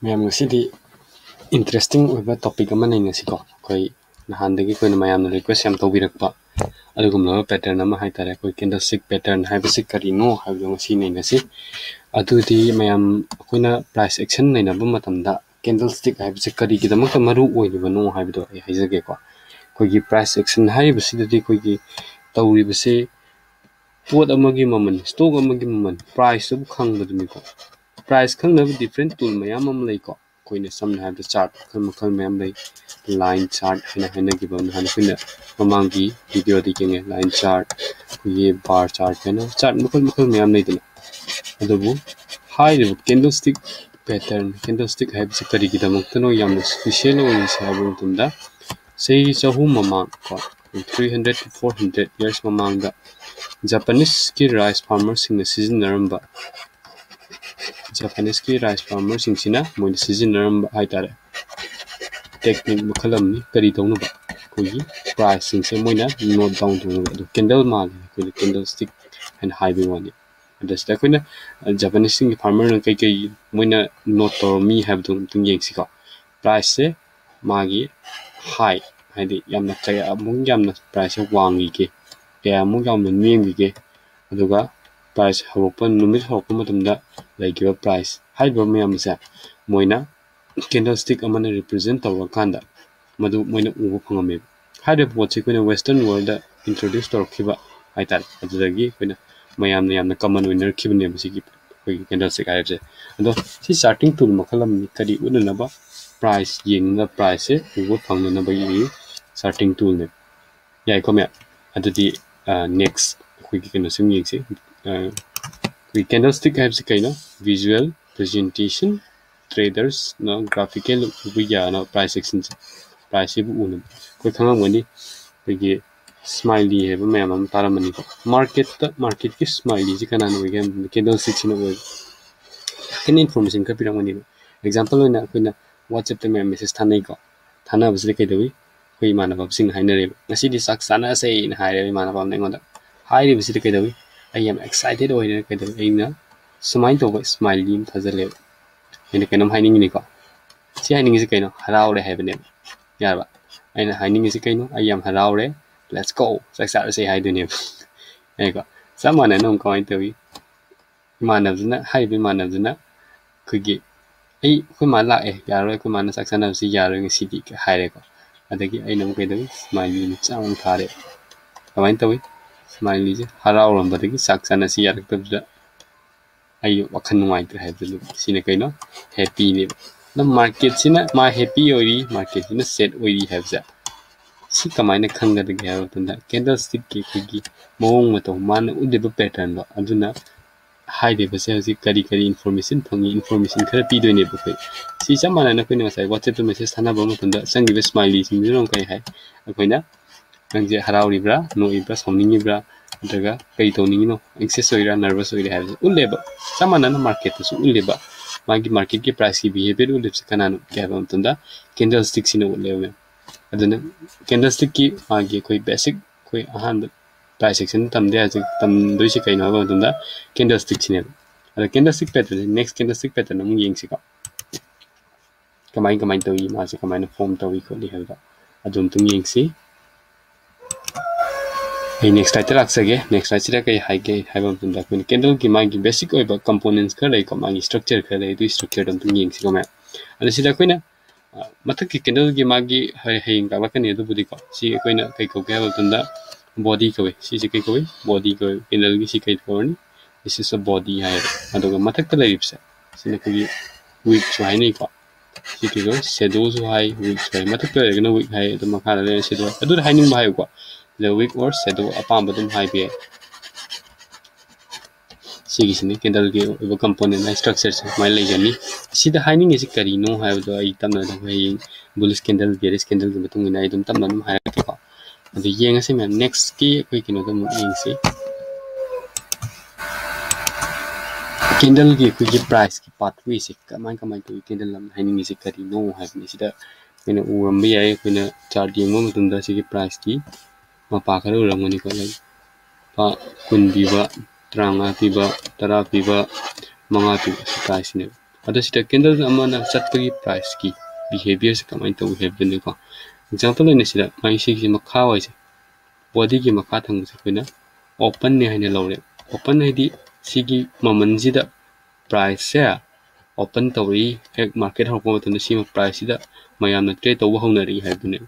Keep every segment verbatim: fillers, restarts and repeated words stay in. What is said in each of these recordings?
ꯃꯌꯥꯝ, ꯉꯁꯤꯗꯤ interesting ꯑꯣꯏꯕ topic ꯑꯃ ꯅꯩꯅꯁꯤꯀꯣ꯫ ꯑꯩꯈꯣꯏ ꯅꯍꯥꯟꯗꯒꯤ ꯑꯩꯈꯣꯏꯅ ꯃꯌꯥꯝꯅ request ꯌꯥꯝ ꯇꯧꯕꯤꯔꯛꯄ ꯑꯗꯨꯒꯨꯝꯂꯕ pattern ꯑꯃ ꯍꯥꯏꯇꯥꯔꯦ꯫ ꯑꯩꯈꯣꯏ candlestick pattern ꯍꯥꯏꯕꯁꯤ ꯀꯔꯤꯅꯣ ꯍꯥꯏꯕꯗꯣ ꯉꯁꯤ ꯅꯩꯅꯁꯤ꯫ ꯑꯗꯨꯗꯤ ꯃꯌꯥꯝ, ꯑꯩꯈꯣꯏꯅ price action ꯅꯩꯅꯕ ꯃꯇꯝꯗ candlestick ꯍꯥꯏꯕꯁꯤ ꯀꯔꯤꯒꯤꯗꯃꯛꯇ ꯃꯔꯨ ꯑꯣꯏꯔꯤꯕꯅꯣ ꯍꯥꯏꯕꯗꯣ ꯑꯩ ꯍꯥꯏꯖꯒꯦꯀꯣ꯫ ꯑꯩꯈꯣꯏꯒꯤ price action ꯍꯥꯏꯔꯤꯕꯁꯤꯗꯗꯤ ꯑꯩꯈꯣꯏꯒꯤ ꯇꯧꯔꯤꯕꯁꯤ ꯄꯣꯠ ꯑꯃꯒꯤ ꯃꯃꯜ, stock ꯑꯃꯒꯤ ꯃꯃꯜ, price ꯇꯨꯕꯨ ꯈꯪꯕꯗꯨꯅꯤꯀꯣ꯫ Price ꯈꯪꯅꯕ different tool ꯃꯌꯥꯝ ꯑꯃ ꯂꯩꯀꯣ꯫ ꯑꯩꯈꯣꯏꯅ ꯁꯝꯅ ꯍꯥꯏꯔꯕꯗ chart ꯃꯈꯜ ꯃꯈꯜ ꯃꯌꯥꯝ ꯂꯩ꯫ Line chart ꯍꯥꯏꯅ ꯍꯥꯏꯅꯈꯤꯕ ꯅꯍꯥꯟ ꯑꯩꯈꯣꯏꯅ ꯃꯃꯥꯡꯒꯤ video ꯗ ꯌꯦꯡꯉꯦ꯫ Line chart, ꯑꯩꯈꯣꯏꯒꯤ bar chart ꯍꯥꯏꯅ chart ꯃꯈꯜ ꯃꯈꯜ ꯃꯌꯥꯝ ꯂꯩꯗꯅ꯫ ꯑꯗꯨꯕꯨ ꯍꯥꯏꯔꯤꯕ candlestick pattern, candlestick ꯍꯥꯏꯕꯁꯤ ꯀꯔꯤꯒꯤꯗꯃꯛꯇꯅꯣ ꯌꯥꯝꯅ special ꯑꯣꯏꯔꯤꯁꯦ ꯍꯥꯏꯕ ꯃꯇꯝꯗ, ꯆꯍꯤ ꯆꯍꯨꯝ ꯃꯃꯥꯡ ꯀꯣ, three hundred to four hundred years ꯃꯃꯥꯡꯗ Japanese ꯀꯤ rice farmer ꯁꯤꯡꯅ ꯁꯤꯖꯤꯟꯅꯔꯝꯕ, Japanese ꯀꯤ rice farmer ꯁꯤꯡꯁꯤꯅ ꯃꯣꯏꯅ ꯁꯤꯖꯤꯟꯅꯔꯝꯕ ꯍꯥꯏꯇꯥꯔꯦ, technique ꯃꯈꯜ ꯑꯃꯅꯤ꯫ ꯀꯔꯤ ꯇꯧꯅꯕ? ꯑꯩꯈꯣꯏꯒꯤ price ꯁꯤꯡꯁꯦ ꯃꯣꯏꯅ note down ꯇꯧꯅꯕ꯫ ꯑꯗꯨ candle ꯃꯥꯜꯂꯦ, ꯑꯩꯈꯣꯏꯅ candlestick ꯍꯥꯏꯅ ꯍꯥꯏꯕꯒꯤ ꯋꯥꯅꯤ꯫ ꯑꯗ ꯁꯤꯗ ꯑꯩꯈꯣꯏꯅ Japanese ꯁꯤꯡꯒꯤ farmer ꯅ ꯀꯩꯀꯩ ꯃꯣꯏꯅ note ꯇꯧꯔꯝꯃꯤ ꯍꯥꯏꯕꯗꯨ ꯑꯃꯨꯛꯇꯪ ꯌꯦꯡꯁꯤꯀꯣ꯫ Price ꯁꯦ ꯃꯥꯒꯤ high, ꯍꯥꯏꯗꯤ ꯌꯥꯝꯅ ꯀꯌꯥꯃꯨꯛ ꯌꯥꯝꯅ price ꯁꯦ ꯋꯥꯡꯉꯤꯒꯦ, ꯀꯌꯥꯃꯨꯛ ꯌꯥꯝꯅ ꯅꯦꯝꯈꯤꯒꯦ, ꯑꯗꯨꯒ price ꯍꯧꯔꯛꯄ, ꯅꯨꯃꯤꯠ ꯍꯧꯔꯛꯄ ꯃꯇꯝꯗ ꯂꯩꯈꯤꯕ price ꯍꯥꯏꯔꯤꯕ ꯃꯌꯥꯝ ꯑꯁꯦ ꯃꯣꯏꯅ candlestick ꯑꯃꯅ represent ꯇꯧꯔꯀꯥꯟꯗ ꯃꯗꯨ ꯃꯣꯏꯅ ꯎꯕ ꯐꯪꯉꯝꯃꯦꯕ꯫ ꯍꯥꯏꯔꯤꯕ ꯄꯣꯠꯁꯤ ꯑꯩꯈꯣꯏꯅ western world ꯗ introduce ꯇꯧꯔꯛꯈꯤꯕ ꯍꯥꯏꯇꯥꯔꯦ꯫ ꯑꯗꯨꯗꯒꯤ ꯑꯩꯈꯣꯏꯅ ꯃꯌꯥꯝꯅ ꯌꯥꯝꯅ common ꯑꯣꯏꯅꯔꯛꯈꯤꯕꯅꯦꯕ ꯁꯤꯒꯤ ꯑꯩꯈꯣꯏꯒꯤ candlestick ꯍꯥꯏꯕꯁꯦ꯫ ꯑꯗꯣ ꯁꯤ charting tool ꯃꯈꯜ ꯑꯃꯅꯤ꯫ ꯀꯔꯤ ꯎꯠꯅꯅꯕ? Price ꯌꯦꯡꯅꯕ, price ꯁꯦ ꯎꯕ ꯐꯪꯅꯅꯕꯒꯤ charting tool ꯅꯦꯕ꯫ ꯌꯥꯏꯀꯣ ꯃꯌꯥꯝ? ꯑꯗꯨꯗꯤ, ꯑ, next ꯑꯩꯈꯣꯏꯒꯤ ꯀꯩꯅꯣꯁꯤ ꯑꯃꯨꯛ ꯌꯦꯡꯁꯤ꯫ ꯑ, ꯑꯩꯈꯣꯏꯒꯤ candlestick ꯍꯥꯏꯕꯁꯤ ꯀꯩꯅꯣ? Visual presentation, traders ꯅ graphical ꯎꯕ ꯌꯥꯅꯕ price action ꯁꯦ, price ꯁꯤꯕꯨ ꯎꯅꯕ꯫ ꯑꯩꯈꯣꯏ ꯈꯪꯉꯝꯒꯅꯤ, ꯑꯩꯈꯣꯏꯒꯤ smiley ꯍꯥꯏꯕ ꯃꯌꯥꯝ ꯑꯃ ꯇꯥꯔꯝꯃꯅꯤꯀꯣ꯫ Market ꯇ, market ꯀꯤ smiley ꯁꯤ ꯀꯅꯥꯅ ꯑꯣꯏꯒꯦ ꯍꯥꯏꯕ ꯃꯇꯝꯗ candlestick ꯁꯤꯅ ꯑꯣꯏ꯫ ꯈꯤꯇꯪ information ꯈꯔ ꯄꯤꯔꯝꯒꯅꯤꯕ꯫ Example ꯑꯣꯏꯅ ꯑꯩꯈꯣꯏꯅ WhatsApp ꯇ ꯃꯌꯥꯝ message ꯊꯥꯅꯩꯀꯣ꯫ ꯊꯥꯅꯕꯁꯤꯗ ꯀꯩꯗꯧꯏ? ꯑꯩꯈꯣꯏ ꯏꯃꯥꯟꯅꯕꯁꯤꯡꯅ ꯍꯥꯏꯅꯔꯦꯕ, "ꯉꯁꯤꯗꯤ ꯆꯥꯛ ꯆꯥꯅꯁꯦꯅ" ꯍꯥꯏꯔꯦꯕ ꯏꯃꯥꯟꯅꯕ ꯑꯃꯅ ꯑꯩꯉꯣꯟꯗ꯫ ꯍꯥꯏꯔꯤꯕꯁꯤꯗ ꯀꯩꯗꯧꯏ? ꯑꯩ ꯌꯥꯝ excited ꯑꯣꯏꯔꯦꯅ ꯀꯩꯗꯧꯏ? ꯑꯩꯅ ꯁꯨꯃꯥꯏꯅ ꯇꯧꯕ smiley ꯑꯃ ꯊꯥꯖꯤꯜꯂꯦꯕ꯫ ꯑꯩꯅ ꯀꯩꯅꯣꯝ ꯍꯥꯏꯅꯤꯡꯉꯤꯅꯤꯀꯣ꯫ ꯁꯤ ꯍꯥꯏꯅꯤꯡꯉꯤꯁꯤ ꯀꯩꯅꯣ? ꯍꯔꯥꯎꯔꯦ ꯍꯥꯏꯕꯅꯦꯕ꯫ ꯌꯥꯔꯕ? ꯑꯩꯅ ꯍꯥꯏꯅꯤꯡꯉꯤꯁꯤ ꯀꯩꯅꯣ? "ꯑꯩ ꯌꯥꯝ ꯍꯔꯥꯎꯔꯦ, let's go, ꯆꯥꯛ ꯆꯥꯔꯁꯦ" ꯍꯥꯏꯗꯣꯏꯅꯦꯕ꯫ ꯌꯥꯏꯀꯣ? ꯆꯞ ꯃꯥꯟꯅꯅ ꯑꯃꯨꯛ ꯀꯃꯥꯏꯅ ꯇꯧꯏ? ꯏꯃꯥꯟꯅꯕꯗꯨꯅ, ꯍꯥꯏꯔꯤꯕ ꯏꯃꯥꯟꯅꯕꯗꯨꯅ ꯑꯩꯈꯣꯏꯒꯤ, "ꯑꯩ, ꯑꯩꯈꯣꯏ ꯃꯥ ꯂꯥꯛꯑꯦ, ꯌꯥꯔꯣꯏ, ꯑꯩꯈꯣꯏ ꯃꯥꯅ ꯆꯥꯛ ꯆꯥꯅꯕꯁꯤ ꯌꯥꯔꯣꯏ ꯉꯁꯤꯗꯤ" ꯍꯥꯏꯔꯦꯀꯣ꯫ ꯑꯗꯒꯤ ꯑꯩꯅ ꯑꯃꯨꯛ ꯀꯩꯗꯧꯏ? Smiley ꯃꯆꯥ ꯑꯃꯨꯛ ꯊꯥꯔꯦ꯫ ꯀꯃꯥꯏꯅ ꯇꯧꯏ? Smileyꯁꯦ ꯍꯔꯥꯎꯔꯝꯕꯗꯒꯤ ꯆꯥꯛ ꯆꯥꯅꯁꯤ ꯌꯥꯔꯛꯇꯕꯗ ꯑꯩ ꯋꯥꯈꯜ ꯅꯨꯡꯉꯥꯏꯇ꯭ꯔꯦ ꯍꯥꯏꯕꯗꯨ꯫ ꯁꯤꯅ ꯀꯩꯅꯣ? Happyꯅꯦꯕ꯫ ꯑꯗꯨꯝ marketꯁꯤꯅ ꯃꯥ happy ꯑꯣꯏꯔꯤ, marketꯁꯤꯅ sad ꯑꯣꯏꯔꯤ ꯍꯥꯏꯕꯁꯦ ꯁꯤ ꯀꯃꯥꯏꯅ ꯈꯪꯒꯗꯒꯦ ꯍꯥꯏꯕ ꯃꯇꯝꯗ, candlestickꯀꯤ ꯑꯩꯈꯣꯏꯒꯤ ꯃꯑꯣꯡ ꯃꯇꯧ, ꯃꯥꯅ ꯎꯠꯂꯤꯕ patternꯗꯣ, ꯑꯗꯨꯅ ꯍꯥꯏꯔꯤꯕꯁꯦ ꯍꯧꯖꯤꯛ ꯀꯔꯤ ꯀꯔꯤ information ꯐꯪꯉꯤ, information ꯈꯔ ꯄꯤꯗꯣꯏꯅꯦꯕ ꯑꯩꯈꯣꯏ꯫ ꯁꯤ ꯆꯞ ꯃꯥꯟꯅꯅ ꯑꯩꯈꯣꯏꯅ ꯉꯁꯥꯏ WhatsAppꯇ message ꯊꯥꯅꯕ ꯃꯇꯝꯗ ꯆꯪꯈꯤꯕ smileyꯁꯤꯡꯗꯨꯅ ꯑꯃꯨꯛ ꯀꯔꯤ ꯍꯥꯏ? ꯑꯩꯈꯣꯏꯅ ꯅꯪꯁꯦ ꯍꯔꯥꯎꯔꯤꯕ꯭ꯔꯥ, ꯅꯣꯛꯏꯕ꯭ꯔꯥ, ꯁꯥꯎꯅꯤꯡꯉꯤꯕ꯭ꯔꯥ, ꯅꯠꯇ꯭ꯔꯒ ꯀꯔꯤ ꯇꯧꯅꯤꯡꯉꯤꯅꯣ, anxious ꯑꯣꯏꯔꯥ, nervous ꯑꯣꯏꯔꯥ ꯍꯥꯏꯕꯁꯦ ꯎꯠꯂꯦꯕ꯫ ꯆꯞ ꯃꯥꯟꯅꯅ marketꯇꯁꯨ ꯎꯠꯂꯦꯕ꯫ ꯃꯥꯒꯤ marketꯀꯤ priceꯀꯤ behavior ꯎꯠꯂꯤꯕꯁꯦ ꯀꯅꯥꯅ ꯎꯠꯀꯦ ꯍꯥꯏꯕ ꯃꯇꯝꯗ, candlestickꯁꯤꯅ ꯎꯠꯂꯦꯕ, ꯃꯌꯥꯝ꯫ ꯑꯗꯨꯅ candlestickꯀꯤ ꯃꯥꯒꯤ ꯑꯩꯈꯣꯏ basic, ꯑꯩꯈꯣꯏ ꯑꯍꯥꯟꯕ price actionꯗ ꯇꯝꯗ ꯌꯥꯗꯦ, ꯇꯝꯗꯣꯏꯁꯦ ꯀꯩꯅꯣ ꯍꯥꯏꯕ ꯃꯇꯝꯗ, candlestickꯁꯤꯅꯦꯕ꯫ ꯑꯗ candlestick patternꯁꯦ, next candlestick pattern ꯑꯃꯨꯛ ꯌꯦꯡꯁꯤꯀꯣ꯫ ꯀꯃꯥꯏ ꯀꯃꯥꯏꯅ ꯇꯧꯏ, ꯃꯥꯁꯦ ꯀꯃꯥꯏꯅ form ꯇꯧꯏ ꯈꯣꯠꯂꯤ ꯍꯥꯏꯕꯗꯣ ꯑꯗꯨ ꯑꯃꯨꯛꯇꯪ ꯌꯦꯡꯁꯤ꯫ ꯑꯩ next slideꯇ ꯂꯥꯛꯆꯒꯦ꯫ Next slideꯁꯤꯗ ꯀꯩ ꯍꯥꯏꯒꯦ ꯍꯥꯏꯕ ꯃꯇꯝꯗ, ꯑꯩꯈꯣꯏꯅ candleꯒꯤ ꯃꯥꯒꯤ basic ꯑꯣꯏꯕ components ꯈꯔ ꯂꯩꯀꯣ, ꯃꯥꯒꯤ structure ꯈꯔ ꯂꯩ, ꯑꯗꯨꯒꯤ structureꯗꯣ ꯑꯝꯇꯪ ꯌꯦꯡꯁꯤꯀꯣ, ꯃꯌꯥꯝ꯫ ꯑꯗ ꯁꯤꯗ ꯑꯩꯈꯣꯏꯅ, ꯑ, ꯃꯊꯛꯀꯤ candleꯒꯤ ꯃꯥꯒꯤ ꯍ-, ꯍꯌꯦꯡ ꯇꯥꯛꯂꯛꯀꯅꯤ꯫ ꯑꯗꯨꯕꯨꯗꯤꯀꯣ, ꯁꯤ ꯑꯩꯈꯣꯏꯅ ꯀꯩ ꯀꯧꯒꯦ ꯍꯥꯏꯕ ꯃꯇꯝꯗ, body ꯀꯧꯏ꯫ ꯁꯤꯁꯦ ꯀꯩ ꯀꯧꯏ? Body ꯀꯧꯏ꯫ Candleꯒꯤ ꯁꯤ ꯀꯩ ꯀꯧꯔꯅꯤ? This is a body ꯍꯥꯏꯌꯦꯕ꯫ ꯑꯗꯨꯒ ꯃꯊꯛꯇ ꯂꯩꯔꯤꯕꯁꯦ, ꯁꯤꯅ ꯑꯩꯈꯣꯏꯒꯤ wickꯁꯨ ꯍꯥꯏꯅꯩꯀꯣ꯫ ꯁꯤ ꯀꯩ ꯀꯧꯏ? Shadowꯁꯨ ꯍꯥꯏ, wickꯁꯨ ꯍꯥꯏ꯫ ꯃꯊꯛꯇ ꯂꯩꯔꯒꯅ wick ꯍꯥꯏ, ꯑꯗꯨ ꯃꯈꯥꯗ ꯂꯩꯔꯒꯅ shadow ꯍꯥꯏ꯫ ꯑꯗꯨꯗ ꯍꯥꯏꯅꯤꯡꯕ ꯍꯥꯏꯌꯨꯀꯣ꯫ ꯁꯤꯗ wick or shadow ꯑꯄꯥꯝꯕ ꯑꯗꯨꯝ ꯍꯥꯏꯕ ꯌꯥꯏ꯫ ꯁꯤꯒꯤꯁꯤꯅ candleꯒꯤ ꯑꯣꯏꯕ component structureꯁꯦ ꯁꯨꯃꯥꯏꯅ ꯂꯩꯒꯅꯤ꯫ ꯁꯤꯗ ꯍꯥꯏꯅꯤꯡꯉꯤꯁꯤ ꯀꯔꯤꯅꯣ ꯍꯥꯏꯕꯗꯣ ꯑꯩ ꯇꯞꯅ ꯑꯗꯨꯝ ꯍꯌꯦꯡ bullish candle, bearish candleꯒꯤ ꯃꯇꯨꯡ ꯏꯟꯅ ꯑꯩ ꯑꯗꯨꯝ ꯇꯞꯅ ꯑꯗꯨꯝ ꯍꯥꯏꯔꯛꯀꯦꯀꯣ꯫ ꯑꯗꯨ ꯌꯦꯡꯉꯁꯤ ꯃꯌꯥꯝ, nextꯀꯤ ꯑꯩꯈꯣꯏ ꯀꯩꯅꯣꯗꯣ ꯑꯃꯨꯛ ꯌꯦꯡꯁꯤ꯫ Candleꯒꯤ ꯑꯩꯈꯣꯏꯒꯤ priceꯀꯤ pathwayꯁꯦ ꯀꯃꯥꯏ ꯀꯃꯥꯏꯅ ꯇꯧꯏ, candle ꯑꯃꯅ ꯍꯥꯏꯅꯤꯡꯉꯤꯁꯦ ꯀꯔꯤꯅꯣ ꯍꯥꯏꯕꯅꯤ꯫ ꯁꯤꯗ ꯑꯩꯈꯣꯏꯅ ꯎꯔꯝꯕ ꯌꯥꯏ, ꯑꯩꯈꯣꯏꯅ chart ꯌꯦꯡꯕ ꯃꯇꯝꯗ ꯁꯤꯒꯤ priceꯀꯤ ꯃꯄꯥ ꯈꯔ ꯎꯔꯝꯒꯅꯤꯀꯣ, ꯂꯩ꯫ ꯂꯨꯄꯥ ꯀꯨꯟ ꯄꯤꯕ, ꯇꯔꯥꯃꯉꯥ ꯄꯤꯕ, ꯇꯔꯥ ꯄꯤꯕ, ꯃꯉꯥ ꯄꯤꯕ, ꯁꯤ priceꯁꯤꯅꯦꯕ꯫ ꯑꯗꯣ ꯁꯤꯗ candle ꯑꯃꯅ ꯆꯠꯄꯒꯤ priceꯀꯤ behaviorꯁꯦ ꯀꯃꯥꯏꯅ ꯇꯧꯏ ꯍꯥꯏꯕꯗꯨꯅꯤꯀꯣ꯫ Example ꯑꯣꯏꯅ ꯁꯤꯗ ꯃꯥꯒꯤ ꯁꯤꯒꯤ ꯃꯈꯥ ꯋꯥꯏꯁꯦ, bodyꯒꯤ ꯃꯈꯥ ꯊꯪꯕꯁꯦ ꯑꯩꯈꯣꯏꯅ openꯅꯦ ꯍꯥꯏꯅ ꯂꯧꯔꯦ꯫ Open ꯍꯥꯏꯗꯤ ꯁꯤꯒꯤ ꯃꯃꯜꯁꯤꯗ priceꯁꯦ open ꯇꯧꯔꯛꯏ, ꯍꯦꯛ market ꯍꯧꯔꯛꯄ ꯃꯇꯝꯗ ꯁꯤꯃ priceꯁꯤꯗ ꯃꯌꯥꯝꯅ trade ꯇꯧꯕ ꯍꯧꯅꯔꯛꯏ ꯍꯥꯏꯕꯗꯨꯅꯦ꯫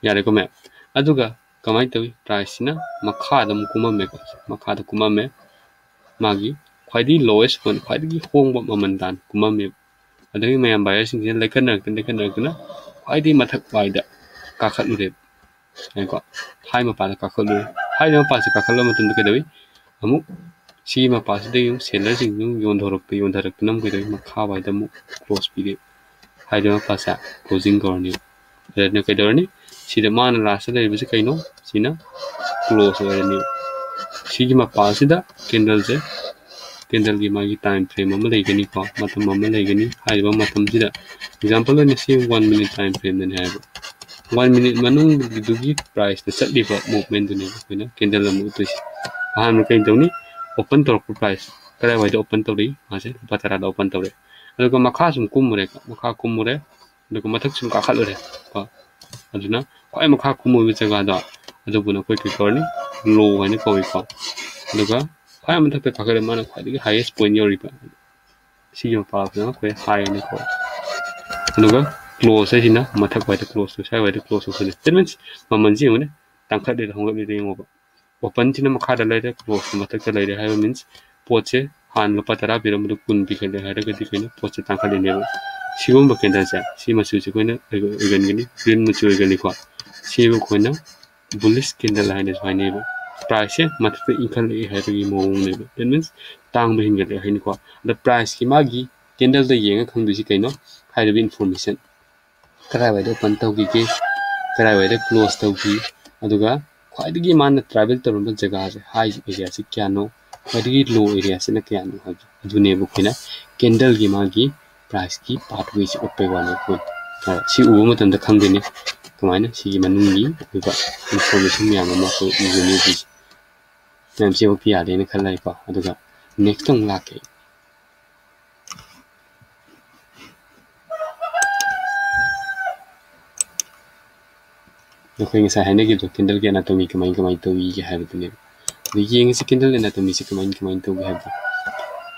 ꯌꯥꯔꯦꯀꯣ ꯃꯌꯥꯝ? ꯑꯗꯨꯒ ꯀꯃꯥꯏꯅ ꯇꯧꯏ? Priceꯁꯤꯅ ꯃꯈꯥꯗ ꯑꯃꯨꯛ ꯀꯨꯝꯃꯝꯃꯦꯀꯣ, ꯃꯈꯥꯗ ꯀꯨꯝꯃꯝꯃꯦ꯫ ꯃꯥꯒꯤ ꯈ꯭ꯋꯥꯏꯗꯒꯤ lowest point, ꯈ꯭ꯋꯥꯏꯗꯒꯤ ꯍꯣꯡꯕ ꯃꯃꯜ ꯇꯥꯟ ꯀꯨꯝꯃꯝꯃꯦꯕ꯫ ꯑꯗꯒꯤ ꯃꯌꯥꯝ buyerꯁꯤꯡꯁꯤꯅ ꯂꯩꯈꯠꯅꯔꯛꯇꯅ, ꯂꯩꯈꯠꯅꯔꯛꯇꯅ ꯈ꯭ꯋꯥꯏꯗꯒꯤ ꯃꯊꯛ ꯋꯥꯏꯗ ꯀꯥꯈꯠꯂꯨꯔꯦꯕ꯫ ꯌꯥꯏꯀꯣ? High ꯃꯄꯥꯗ ꯀꯥꯈꯠꯂꯨꯔꯦ꯫ High ꯃꯄꯥꯁꯦ ꯀꯥꯈꯠꯂꯕ ꯃꯇꯝꯗ ꯀꯩꯗꯧꯏ? ꯑꯃꯨꯛ ꯁꯤꯒꯤ ꯃꯄꯥꯁꯤꯗꯒꯤ ꯑꯃꯨꯛ sellerꯁꯤꯡꯁꯤ ꯑꯃꯨꯛ ꯌꯣꯟꯊꯣꯔꯛꯇ, ꯌꯣꯟꯊꯔꯛꯇꯅ ꯑꯃꯨꯛ ꯀꯩꯗꯧꯏ? ꯃꯈꯥ ꯋꯥꯏꯗ ꯑꯃꯨꯛ close ꯄꯤꯔꯦꯕ꯫ High ꯃꯄꯥꯁꯦ closing ꯀꯧꯔꯅꯤ꯫ ꯑꯗꯨꯅ ꯀꯩꯗꯧꯔꯅꯤ? ꯁꯤꯗ ꯃꯥꯅ lastꯇ ꯂꯩꯔꯤꯕꯁꯤ ꯀꯩꯅꯣ? ꯁꯤꯅ close ꯑꯣꯏꯔꯅꯤ꯫ ꯁꯤꯒꯤ ꯃꯄꯥꯁꯤꯗ candleꯁꯦ, candleꯒꯤ ꯃꯥꯒꯤ time frame ꯑꯃ ꯂꯩꯒꯅꯤꯀꯣ, ꯃꯇꯝ ꯑꯃ ꯂꯩꯒꯅꯤ꯫ ꯍꯥꯏꯔꯤꯕ ꯃꯇꯝꯁꯤꯗ, example ꯑꯣꯏꯅ ꯁꯤ one minute time frameꯗꯅꯤ ꯍꯥꯏꯕ꯫ One minute ꯃꯅꯨꯡꯗꯨꯒꯤ priceꯇ ꯆꯠꯂꯤꯕ movementꯗꯨꯅꯦꯕ ꯑꯩꯈꯣꯏꯅ candle ꯑꯃ ꯎꯠꯇꯣꯏꯁꯦ꯫ ꯑꯍꯥꯟꯕ ꯀꯩ ꯇꯧꯅꯤ? Open ꯇꯧꯔꯛꯄ price ꯀꯗꯥꯏꯋꯥꯏꯗ open ꯇꯧꯔꯛꯏ? ꯃꯥꯁꯦ ꯂꯨꯄꯥ ꯇꯔꯥꯗ open ꯇꯧꯔꯛꯑꯦ꯫ ꯑꯗꯨꯒ ꯃꯈꯥ ꯁꯨꯝ ꯀꯨꯝꯃꯨꯔꯦ, ꯃꯈꯥ ꯀꯨꯝꯃꯨꯔꯦ, ꯑꯗꯨꯒ ꯃꯊꯛ ꯁꯨꯝ ꯀꯥꯈꯠꯂꯨꯔꯦ ꯀꯣ꯫ ꯑꯗꯨꯅ ꯈ꯭ꯋꯥꯏ ꯃꯈꯥ ꯀꯨꯝꯃꯣꯏꯕ ꯖꯒꯥꯗꯣ, ꯑꯗꯨꯕꯨꯅ ꯑꯩꯈꯣꯏ ꯀꯩ ꯀꯧꯔꯅꯤ? Low ꯍꯥꯏꯅ ꯀꯧꯏꯀꯣ꯫ ꯑꯗꯨꯒ ꯈ꯭ꯋꯥꯏ ꯃꯊꯛꯇ ꯀꯥꯈꯠꯂꯦ, ꯃꯥꯅ ꯈ꯭ꯋꯥꯏꯗꯒꯤ highest point ꯌꯧꯔꯤꯕ ꯁꯤꯒꯤ ꯃꯄꯥꯗꯨꯅ ꯑꯩꯈꯣꯏ high ꯍꯥꯏꯅ ꯀꯧꯏ꯫ ꯑꯗꯨꯒ close ꯍꯥꯏꯁꯤꯅ ꯃꯊꯛ ꯋꯥꯏꯗ close ꯇꯧ, ꯁ꯭ꯋꯥꯏ ꯋꯥꯏꯗ close ꯇꯧꯁꯜꯂꯦ꯫ That means ꯃꯃꯜꯁꯤ ꯌꯦꯡꯉꯨꯅꯦ, ꯇꯥꯡꯈꯠꯂꯤꯔ ꯍꯣꯡꯒꯠꯂꯤꯔ ꯌꯦꯡꯉꯣꯕ꯫ Openꯁꯤꯅ ꯃꯈꯥꯗ ꯂꯩꯔꯦ, closeꯅ ꯃꯊꯛꯇ ꯂꯩꯔꯦ ꯍꯥꯏꯕ means ꯄꯣꯠꯁꯦ ꯍꯥꯟꯅ ꯂꯨꯄꯥ ꯇꯔꯥ ꯄꯤꯔꯝꯕꯗꯣ ꯀꯨꯟ ꯄꯤꯈꯠꯂꯦ ꯍꯥꯏꯔꯒꯗꯤ ꯑꯩꯈꯣꯏꯅ ꯄꯣꯠꯁꯦ ꯇꯥꯡꯈꯠꯂꯤꯅꯦꯕ꯫ ꯁꯤꯒꯨꯝꯕ candleꯁꯦ, ꯁꯤ ꯃꯆꯨꯁꯦ ꯑꯩꯈꯣꯏꯅ ꯑꯣꯏꯒꯟꯒꯅꯤ, green ꯃꯆꯨ ꯑꯣꯏꯒꯅꯤꯀꯣ꯫ ꯁꯤꯕꯨ ꯑꯩꯈꯣꯏꯅ bullish candle ꯍꯥꯏꯅꯁꯨ ꯍꯥꯏꯅꯩꯕ꯫ Priceꯁꯦ ꯃꯊꯛꯇ ꯏꯟꯈꯠꯂꯛꯏ ꯍꯥꯏꯕꯒꯤ ꯃꯑꯣꯡꯅꯦꯕ꯫ That means ꯇꯥꯡꯕ ꯍꯦꯟꯒꯠꯂꯛꯑꯦ ꯍꯥꯏꯅꯀꯣ꯫ ꯑꯗ priceꯀꯤ ꯃꯥꯒꯤ candleꯗ ꯌꯦꯡꯉ ꯈꯪꯗꯣꯏꯁꯤ ꯀꯩꯅꯣ? ꯍꯥꯏꯔꯤꯕ information꯫ ꯀꯗꯥꯏꯋꯥꯏꯗ open ꯇꯧꯈꯤꯒꯦ, ꯀꯗꯥꯏꯋꯥꯏꯗ close ꯇꯧꯈꯤ, ꯑꯗꯨꯒ ꯈ꯭ꯋꯥꯏꯗꯒꯤ ꯃꯥꯅ travel ꯇꯧꯔꯝꯕ ꯖꯒꯥꯁꯦ, high areaꯁꯦ ꯀꯌꯥꯅꯣ, ꯈ꯭ꯋꯥꯏꯗꯒꯤ low areaꯁꯤꯅ ꯀꯌꯥꯅꯣ ꯍꯥꯏꯕꯗꯣ, ꯑꯗꯨꯅꯦꯕ ꯑꯩꯈꯣꯏꯅ candleꯒꯤ ꯃꯥꯒꯤ priceꯀꯤ pathwayꯁꯦ ꯎꯠꯄꯩ ꯋꯥꯅꯤ ꯑꯩꯈꯣꯏ꯫ ꯑ, ꯁꯤ ꯎꯕ ꯃꯇꯝꯗ ꯈꯪꯗꯣꯏꯅꯤ ꯀꯃꯥꯏꯅ ꯁꯤꯒꯤ ꯃꯅꯨꯡꯒꯤ ꯑꯣꯏꯕ information ꯃꯌꯥꯝ ꯑꯃ ꯑꯩꯈꯣꯏ ꯎꯒꯅꯤ ꯍꯥꯏꯁꯦ꯫ ꯃꯌꯥꯝ ꯁꯤ ꯎꯠꯄ ꯌꯥꯔꯦꯅ ꯈꯜꯂꯦꯀꯣ꯫ ꯑꯗꯨꯒ next ꯑꯃꯨꯛ ꯂꯥꯛꯀꯦ꯫ ꯑꯩꯈꯣꯏ ꯉꯁꯥꯏ ꯍꯥꯏꯅꯈꯤꯕꯗꯣ candle ꯒꯤ anatomy ꯀꯃꯥꯏ ꯀꯃꯥꯏꯅ ꯇꯧꯏꯒꯦ ꯍꯥꯏꯕꯗꯨꯅꯦꯕ꯫ ꯑꯗꯨ ꯌꯦꯡꯉꯁꯤ candle anatomy ꯁꯦ ꯀꯃꯥꯏ ꯀꯃꯥꯏꯅ ꯇꯧꯒꯦ ꯍꯥꯏꯕꯗꯣ꯫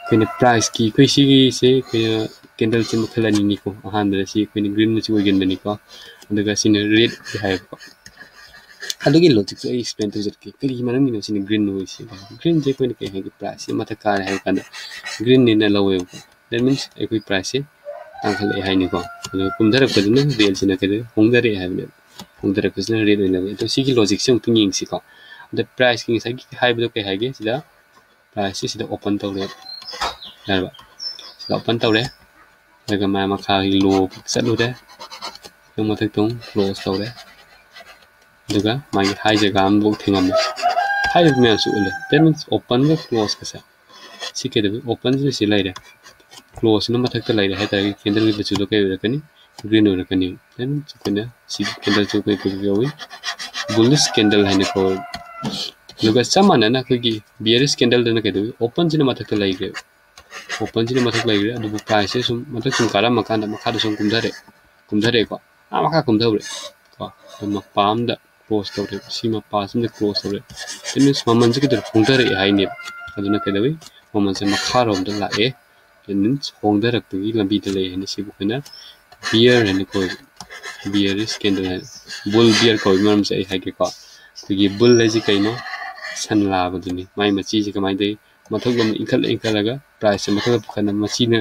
ꯑꯩꯈꯣꯏꯅ price ꯀꯤ, ꯑꯩꯈꯣꯏ ꯁꯤꯒꯤꯁꯦ ꯑꯩꯈꯣꯏꯅ candle ꯁꯦ ꯃꯈꯜ ꯑꯅꯤꯅꯤꯀꯣ꯫ ꯑꯍꯥꯟꯕꯗ ꯁꯤ ꯑꯩꯈꯣꯏꯅ green ꯃꯆꯨ ꯑꯣꯏꯒꯟꯕꯅꯤꯀꯣ, ꯑꯗꯨꯒ ꯁꯤꯅ red ꯍꯥꯏꯌꯦꯕꯀꯣ꯫ ꯑꯗꯨꯒꯤ logic ꯁꯦ ꯑꯩ explain ꯇꯧꯖꯔꯛꯀꯦ, ꯀꯔꯤ ꯃꯔꯝꯒꯤꯅꯣ ꯁꯤꯅ green ꯑꯣꯏꯁꯦ꯫ Green ꯁꯦ ꯑꯩꯈꯣꯏꯅ ꯀꯩ ꯍꯥꯏꯒꯦ, price ꯁꯦ ꯃꯊꯛ ꯀꯥꯔꯦ ꯍꯥꯏꯕ ꯀꯥꯟꯗ green ꯅꯦꯅ ꯂꯧꯋꯦꯕꯀꯣ꯫ That means ꯑꯩꯈꯣꯏ price ꯁꯦ ꯇꯥꯡꯈꯠꯂꯛꯑꯦ ꯍꯥꯏꯅꯤꯀꯣ꯫ ꯑꯗꯨꯒ ꯀꯨꯝꯊꯔꯛꯄꯗꯨꯅ red ꯁꯤꯅ ꯀꯩꯗꯧ, ꯍꯣꯡꯊꯔꯛꯑꯦ ꯍꯥꯏꯕꯅꯦꯕ꯫ ꯍꯣꯡꯊꯔꯛꯄꯁꯤꯅ red ꯑꯣꯏꯅ ꯂꯧꯋꯦ꯫ ꯑꯗꯣ ꯁꯤꯒꯤ logic ꯁꯦ ꯑꯃꯨꯛꯇꯪ ꯌꯦꯡꯁꯤꯀꯣ꯫ ꯑꯗ price ꯀꯤ ꯉꯁꯥꯏꯒꯤ ꯍꯥꯏꯕꯗꯣ ꯀꯩ ꯍꯥꯏꯒꯦ? ꯁꯤꯗ price ꯁꯦ ꯁꯤꯗ open ꯇꯧꯔꯦ ꯍꯥꯏꯕ꯫ ꯁꯤꯗ open ꯇꯧꯔꯦ꯫ ꯑꯗꯨꯒ ꯃꯥ ꯃꯈꯥꯒꯤ low ꯆꯠꯂꯨꯔꯦ꯫ ꯑꯗꯨ ꯃꯊꯛꯇ ꯑꯃꯨꯛ close ꯇꯧꯔꯦ꯫ ꯑꯗꯨꯒ ꯃꯥꯒꯤ high ꯖꯒꯥ ꯑꯃꯐꯥꯎ ꯊꯦꯡꯉꯝꯃꯦ꯫ ꯍꯥꯏꯔꯤꯕ ꯃꯌꯥꯝꯁꯨ ꯎꯠꯂꯦ꯫ That means open ꯒ close ꯒꯁꯦ ꯁꯤ ꯀꯩꯗꯧꯏ? Open ꯁꯤꯅ ꯁꯤ ꯂꯩꯔꯦ, close ꯁꯤꯅ ꯃꯊꯛꯇ ꯂꯩꯔꯦ ꯍꯥꯏꯇꯥꯔꯗꯤ candle ꯒꯤ ꯃꯆꯨꯗꯣ ꯀꯩ ꯑꯣꯏꯔꯛꯀꯅꯤ? Green ꯑꯣꯏꯔꯛꯀꯅꯤ꯫ Then ꯑꯩꯈꯣꯏꯅ ꯁꯤꯒꯤ candle ꯁꯨ ꯑꯩꯈꯣꯏ ꯀꯩ ꯀꯧꯏ? Bullish candle ꯍꯥꯏꯅ ꯀꯧꯏ꯫ ꯑꯗꯨꯒ ꯆꯞ ꯃꯥꯟꯅꯅ ꯑꯩꯈꯣꯏꯒꯤ bearish candle ꯗꯅ ꯀꯩꯗꯧꯏ? Open ꯁꯤꯅ ꯃꯊꯛꯇ ꯂꯩꯈ꯭ꯔꯦ꯫ Open ꯁꯤꯅ ꯃꯊꯛ ꯂꯩꯈ꯭ꯔꯦ, ꯑꯗꯨꯕꯨ price ꯁꯦ ꯁꯨꯝ ꯃꯊꯛ ꯁꯨꯝ ꯀꯥꯔꯝꯃꯀꯥꯟꯗ ꯃꯈꯥꯗ ꯁꯨꯝ ꯀꯨꯝꯊꯔꯛꯑꯦ, ꯀꯨꯝꯊꯔꯛꯑꯦꯀꯣ, ꯑꯥ ꯃꯈꯥ ꯀꯨꯝꯊꯈ꯭ꯔꯦ ꯀꯣ, ꯑꯗꯨ ꯃꯄꯥ ꯑꯃꯗ close ꯇꯧꯔꯦ, ꯁꯤ ꯃꯄꯥꯁꯤꯗ close ꯇꯧꯔꯦ꯫ That means ꯃꯃꯜꯁꯦ ꯀꯩꯗꯧꯔꯦ? ꯍꯣꯡꯊꯔꯛꯑꯦ ꯍꯥꯏꯅꯦꯕ꯫ ꯑꯗꯨꯅ ꯀꯩꯗꯧꯏ? ꯃꯃꯜꯁꯦ ꯃꯈꯥꯔꯣꯝꯗ ꯂꯥꯛꯑꯦ꯫ That means ꯍꯣꯡꯊꯔꯛꯄꯒꯤ ꯂꯝꯕꯤꯗ ꯂꯩ ꯍꯥꯏꯅ ꯁꯤꯕꯨ ꯑꯩꯈꯣꯏꯅ bear ꯍꯥꯏꯅ ꯀꯧꯏ꯫ Bearish candle ꯍꯥꯏꯅ, bull bear ꯀꯧꯏ ꯃꯔꯝꯁꯦ ꯑꯩ ꯍꯥꯏꯒꯦꯀꯣ꯫ ꯑꯩꯈꯣꯏꯒꯤ bull ꯍꯥꯏꯁꯦ ꯀꯩꯅꯣ? ꯁꯟ ꯂꯥꯕꯗꯨꯅꯤ꯫ ꯃꯥꯏ ꯃꯆꯤꯁꯦ ꯀꯃꯥꯏꯅ ꯇꯧꯏ? ꯃꯊꯛꯂꯣꯝꯗ ꯏꯟꯈꯠꯂ ꯏꯟꯈꯠꯂꯒ price ꯁꯦ ꯃꯊꯛꯇ ꯄꯨꯈꯠꯅ ꯃꯆꯤꯅ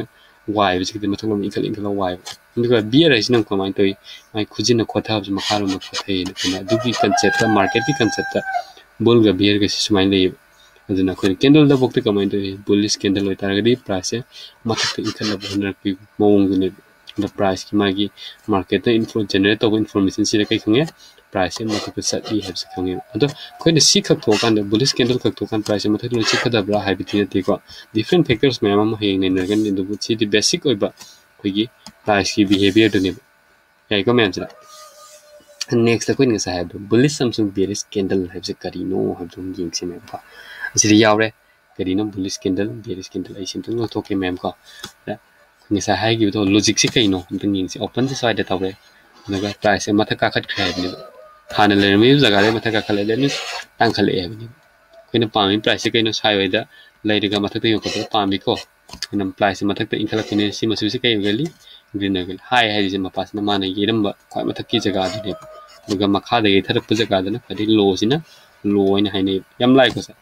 ꯋꯥꯏꯕꯁꯤꯗꯤ ꯃꯊꯛꯂꯣꯝꯗ ꯏꯟꯈꯠꯂ ꯏꯟꯈꯠꯂ ꯋꯥꯏꯕ꯫ ꯑꯗꯨꯒ bear ꯍꯥꯏꯁꯤꯅ ꯀꯃꯥꯏꯅ ꯇꯧꯏ? ꯃꯥꯏ ꯈꯨꯖꯤꯟꯅ ꯈꯣꯠꯊꯕꯁꯦ ꯃꯈꯥꯔꯣꯝꯗ ꯈꯣꯠꯊꯩꯅ ꯈꯟꯕ꯫ ꯑꯗꯨꯒꯤ concept ꯇ, market ꯀꯤ concept ꯇ bull ꯒ bear ꯒꯁꯤ ꯁꯨꯃꯥꯏꯅ ꯂꯩꯌꯦꯕ꯫ ꯑꯗꯨꯅ ꯑꯩꯈꯣꯏꯅ candle ꯗꯐꯥꯎꯗ ꯀꯃꯥꯏꯅ ꯇꯧꯏ? Bullish candle ꯑꯣꯏꯇꯥꯔꯒꯗꯤ price ꯁꯦ ꯃꯊꯛꯇ ꯏꯟꯈꯠꯅꯕ ꯍꯣꯠꯅꯔꯛꯄꯒꯤ ꯃꯑꯣꯡꯗꯨꯅꯦꯕ꯫ ꯑꯗꯣ price ꯀꯤ ꯃꯥꯒꯤ market ꯇ influence generate ꯇꯧꯕ information ꯁꯤꯗ ꯀꯩ ꯈꯪꯉꯦ? Price ꯁꯦ ꯃꯊꯛꯇ ꯆꯠꯂꯤ ꯍꯥꯏꯕꯁꯦ ꯈꯪꯉꯦꯕ꯫ ꯑꯗꯣ ꯑꯩꯈꯣꯏꯅ ꯁꯤ ꯈꯛ ꯊꯣꯛꯑꯀꯥꯟꯗ, bullish candle ꯈꯛ ꯊꯣꯛꯑꯀꯥꯟꯗ price ꯁꯦ ꯃꯊꯛꯇ ꯂꯣꯏ ꯆꯠꯀꯗꯕ꯭ꯔꯥ ꯍꯥꯏꯕꯗꯤ ꯅꯠꯇꯦꯀꯣ꯫ Different factors ꯃꯌꯥꯝ ꯑꯃ ꯍꯌꯦꯡ ꯅꯩꯅꯔꯒꯅꯤ, ꯑꯗꯨꯕꯨ ꯁꯤꯗꯤ basic ꯑꯣꯏꯕ ꯑꯩꯈꯣꯏꯒꯤ price ꯀꯤ behavior ꯗꯨꯅꯦꯕ꯫ ꯌꯥꯏꯀꯣ ꯃꯌꯥꯝꯁꯤꯗ? Next ꯑꯩꯈꯣꯏꯅ ꯉꯁꯥꯏ ꯍꯥꯏꯕꯗꯣ, bullish ꯑꯃꯁꯨꯡ bearish candle ꯍꯥꯏꯕꯁꯦ ꯀꯔꯤꯅꯣ ꯍꯥꯏꯕꯗꯣ ꯑꯃꯨꯛ ꯌꯦꯡꯁꯤ ꯃꯌꯥꯝꯀꯣ꯫ ꯑꯁꯤꯗ ꯌꯥꯎꯔꯦ꯫ ꯀꯔꯤꯅꯣ bullish candle, bearish candle? ꯑꯩ ꯁꯤ ꯑꯝꯇꯪ ꯂꯧꯊꯣꯛꯀꯦ ꯃꯌꯥꯝꯀꯣ꯫ ꯑꯗ ꯉꯁꯥꯏ ꯍꯥꯏꯈꯤꯕꯗꯣ logic ꯁꯤ ꯀꯩꯅꯣ ꯑꯝꯇꯪ ꯌꯦꯡꯁꯤ꯫ Open ꯁꯦ ꯁ꯭ꯋꯥꯏꯗ ꯇꯧꯔꯦ, ꯑꯗꯨꯒ price ꯁꯦ ꯃꯊꯛ ꯀꯥꯈꯠꯈ꯭ꯔꯦ ꯍꯥꯏꯕꯅꯦꯕ꯫ ꯍꯥꯟꯅ ꯂꯩꯔꯝꯃꯤꯕ ꯖꯒꯥꯗꯩ ꯃꯊꯛ ꯀꯥꯈꯠꯂꯛꯑꯦ, that means ꯇꯥꯡꯈꯠꯂꯛꯑꯦ ꯍꯥꯏꯕꯅꯤ꯫ ꯑꯩꯈꯣꯏꯅ ꯄꯥꯝꯃꯤ price ꯁꯦ ꯀꯩꯅꯣ? Sideways ꯗ ꯂꯩꯔꯒ ꯃꯊꯛꯇ ꯌꯣꯟꯈꯠꯄꯗꯣ ꯄꯥꯝꯃꯤꯀꯣ꯫ ꯑꯩꯈꯣꯏꯅ price ꯁꯦ ꯃꯊꯛꯇ ꯏꯟꯈꯠꯂꯛꯄꯅꯦ꯫ ꯁꯤ ꯃꯆꯨꯁꯦ ꯀꯩ ꯑꯣꯏꯒꯜꯂꯤ? Green ꯑꯣꯏꯒꯜꯂꯤ꯫ High ꯍꯥꯏꯔꯤꯁꯦ ꯃꯄꯥꯁꯤꯅ ꯃꯥꯅ ꯌꯩꯔꯝꯕ ꯈ꯭ꯋꯥꯏ ꯃꯊꯛꯀꯤ ꯖꯒꯥꯗꯨꯅꯦꯕ꯫ ꯑꯗꯨꯒ ꯃꯈꯥꯗ ꯌꯩꯊꯔꯛꯄ ꯖꯒꯥꯗꯨꯅ ꯈ꯭ꯋꯥꯏꯗꯒꯤ low ꯁꯤꯅ low ꯍꯥꯏꯅ ꯍꯥꯏꯅꯩ꯫ ꯌꯥꯝ ꯂꯥꯏꯀꯣ ꯁꯦ꯫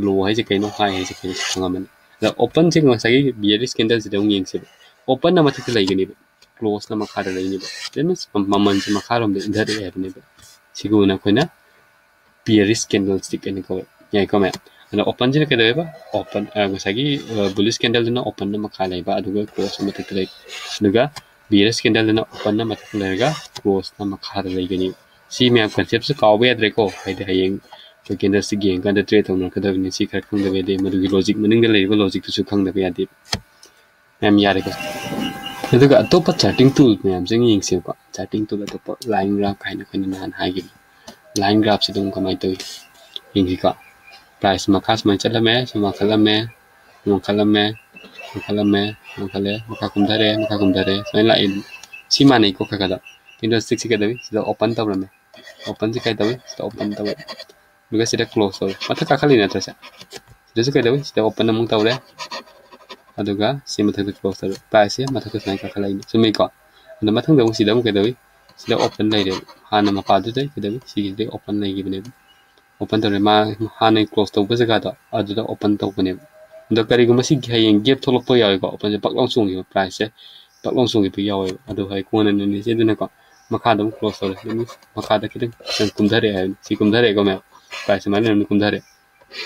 Low ꯍꯥꯏꯁꯦ ꯀꯩꯅꯣ? High ꯍꯥꯏꯁꯦ ꯀꯩꯅꯣ? ꯁꯤ ꯈꯪꯉꯝꯃꯅꯤ꯫ ꯑꯗ open ꯁꯦ ꯉꯁꯥꯏꯒꯤ bearish candle ꯁꯤꯗ ꯑꯃꯨꯛ ꯌꯦꯡꯁꯦꯕ꯫ Open ꯅ ꯃꯊꯛꯇ ꯂꯩꯒꯅꯦꯕ, close ꯅ ꯃꯈꯥꯗ ꯂꯩꯅꯦꯕ꯫ That means ꯃꯃꯜꯁꯦ ꯃꯈꯥꯔꯣꯝꯗ ꯏꯟꯊꯔꯛꯑꯦ ꯍꯥꯏꯕꯅꯦꯕ꯫ ꯁꯤꯒꯨꯝꯕꯅ ꯑꯩꯈꯣꯏꯅ bearish candlestick ꯍꯥꯏꯅ ꯀꯧꯋꯦ꯫ ꯌꯥꯏꯀꯣ ꯃꯌꯥꯝ? ꯑꯗ open ꯁꯤꯅ ꯀꯩꯗꯧꯋꯦꯕ? Open, ꯑ, ꯉꯁꯥꯏꯒꯤ, ꯑ, bullish candle ꯗꯨꯅ open ꯅ ꯃꯈꯥ ꯂꯩꯕ, ꯑꯗꯨꯒ close ꯅ ꯃꯊꯛꯇ ꯂꯩꯕ꯫ ꯑꯗꯨꯒ bearish candle ꯗꯨꯅ open ꯅ ꯃꯊꯛꯇ ꯂꯩꯔꯒ close ꯅ ꯃꯈꯥꯗ ꯂꯩꯒꯅꯤ꯫ ꯁꯤ ꯃꯌꯥꯝ concept ꯁꯦ ꯀꯥꯎꯕ ꯌꯥꯗ꯭ꯔꯦꯀꯣ꯫ ꯍꯥꯏꯗꯤ ꯍꯌꯦꯡ ꯑꯩꯈꯣꯏ candlestick ꯌꯦꯡꯉꯀꯥꯟꯗ trade ꯇꯧꯅꯔꯛꯀꯗꯕꯅꯤ꯫ ꯁꯤ ꯈꯔ ꯈꯪꯗꯕ ꯌꯥꯗꯦ꯫ ꯃꯗꯨꯒꯤ logic, ꯃꯅꯤꯡꯗ ꯂꯩꯔꯤꯕ logic ꯇꯨꯁꯨ ꯈꯪꯗꯕ ꯌꯥꯗꯦ꯫ ꯃꯌꯥꯝ ꯌꯥꯔꯦꯀꯣ꯫ ꯑꯗꯨꯒ ꯑꯇꯣꯞꯄ charting tool ꯃꯌꯥꯝꯁꯦ ꯌꯦꯡꯁꯦꯕꯀꯣ꯫ Charting tool ꯑꯇꯣꯞꯄ line graph ꯍꯥꯏꯅ ꯑꯩꯈꯣꯏꯅ ꯅꯍꯥꯟ ꯍꯥꯏꯈꯤꯕ line graph ꯁꯤ ꯑꯗꯨꯝ ꯀꯃꯥꯏꯅ ꯇꯧꯏ ꯌꯦꯡꯁꯤꯀꯣ꯫ Price ꯃꯈꯥ ꯁꯨꯃꯥꯏꯅ ꯆꯠꯂꯝꯃꯦ, ꯁꯨꯝ ꯋꯥꯡꯈꯠꯂꯝꯃꯦ, ꯋꯥꯡꯈꯠꯂꯝꯃꯦ, ꯋꯥꯡꯈꯠꯂꯝꯃꯦ, ꯋꯥꯡꯈꯠꯂꯦ, ꯃꯈꯥ ꯀꯨꯝꯊꯔꯦ, ꯃꯈꯥ ꯀꯨꯝꯊꯔꯦ, ꯁꯨꯃꯥꯏꯅ ꯂꯥꯛꯑꯦ꯫ ꯁꯤ ꯃꯥꯟꯅꯩꯀꯣ ꯈꯔ ꯈꯔ꯫ Candlestick ꯁꯤ ꯀꯩꯗꯧꯏ? ꯁꯤꯗ open ꯇꯧꯔꯝꯃꯦ꯫ Open ꯁꯤ ꯀꯩꯗꯧꯏ? ꯁꯤꯗ open ꯇꯧꯏ꯫ ꯑꯗꯨꯒ ꯁꯤꯗ close ꯇꯧꯏ꯫ ꯃꯊꯛ ꯀꯥꯈꯠꯂꯤ ꯅꯠꯇ꯭ꯔꯥ ꯁꯦ? ꯁꯤꯗꯁꯨ ꯀꯩꯗꯧꯏ? ꯁꯤꯗ open ꯑꯃꯨꯛ ꯇꯧꯔꯦ꯫ ꯑꯗꯨꯒ ꯁꯤ ꯃꯊꯛꯇ close ꯇꯧꯔꯦ꯫ Price ꯁꯦ ꯃꯊꯛꯇ ꯁꯨꯃꯥꯏꯅ ꯀꯥꯈꯠꯂꯛꯏꯅꯦ꯫ ꯆꯨꯝꯃꯤꯀꯣ? ꯑꯗꯣ ꯃꯊꯪꯗ ꯑꯃꯨꯛ ꯁꯤꯗ ꯑꯃꯨꯛ ꯀꯩꯗꯧꯏ? ꯁꯤꯗ open ꯂꯩꯔꯦꯕ꯫ ꯍꯥꯟꯅ ꯃꯄꯥꯗꯨꯗꯩ ꯀꯩꯗꯧꯏ? ꯁꯤꯒꯤꯁꯤꯗꯩ open ꯂꯩꯈꯤꯕꯅꯦꯕ꯫ Open ꯇꯧꯔꯦ꯫ ꯃꯥ ꯍꯥꯟꯅ close ꯇꯧꯕ ꯖꯒꯥꯗꯣ ꯑꯗꯨꯗ open ꯇꯧꯕꯅꯦꯕ꯫ ꯑꯗꯣ ꯀꯔꯤꯒꯨꯝꯕ ꯁꯤꯒꯤ ꯍꯌꯦꯡ gap ꯊꯣꯛꯂꯛꯄ ꯌꯥꯎꯏꯀꯣ꯫ Open ꯁꯦ ꯄꯛ ꯂꯥꯎ ꯆꯣꯡꯈꯤꯕ, price ꯁꯦ ꯄꯛ ꯂꯥꯎ ꯆꯣꯡꯈꯤꯕ ꯌꯥꯎꯋꯦꯕ꯫ ꯑꯗꯨ ꯍꯥꯏ ꯀꯣꯟꯅ ꯅꯨꯃꯤꯠꯁꯦ ꯑꯗꯨꯅꯀꯣ ꯃꯈꯥꯗ ꯑꯃꯨꯛ close ꯇꯧꯔꯦ꯫ ꯑꯗꯨꯝ ꯃꯈꯥꯗ ꯈꯤꯇꯪ ꯀꯨꯝꯊꯔꯛꯑꯦ ꯍꯥꯏꯕꯅꯤ꯫ ꯁꯤ ꯀꯨꯝꯊꯔꯛꯑꯦꯀꯣ ꯃꯌꯥꯝ꯫ Price ꯁꯨꯃꯥꯏꯅ ꯑꯗꯨꯝ ꯀꯨꯝꯊꯔꯦ꯫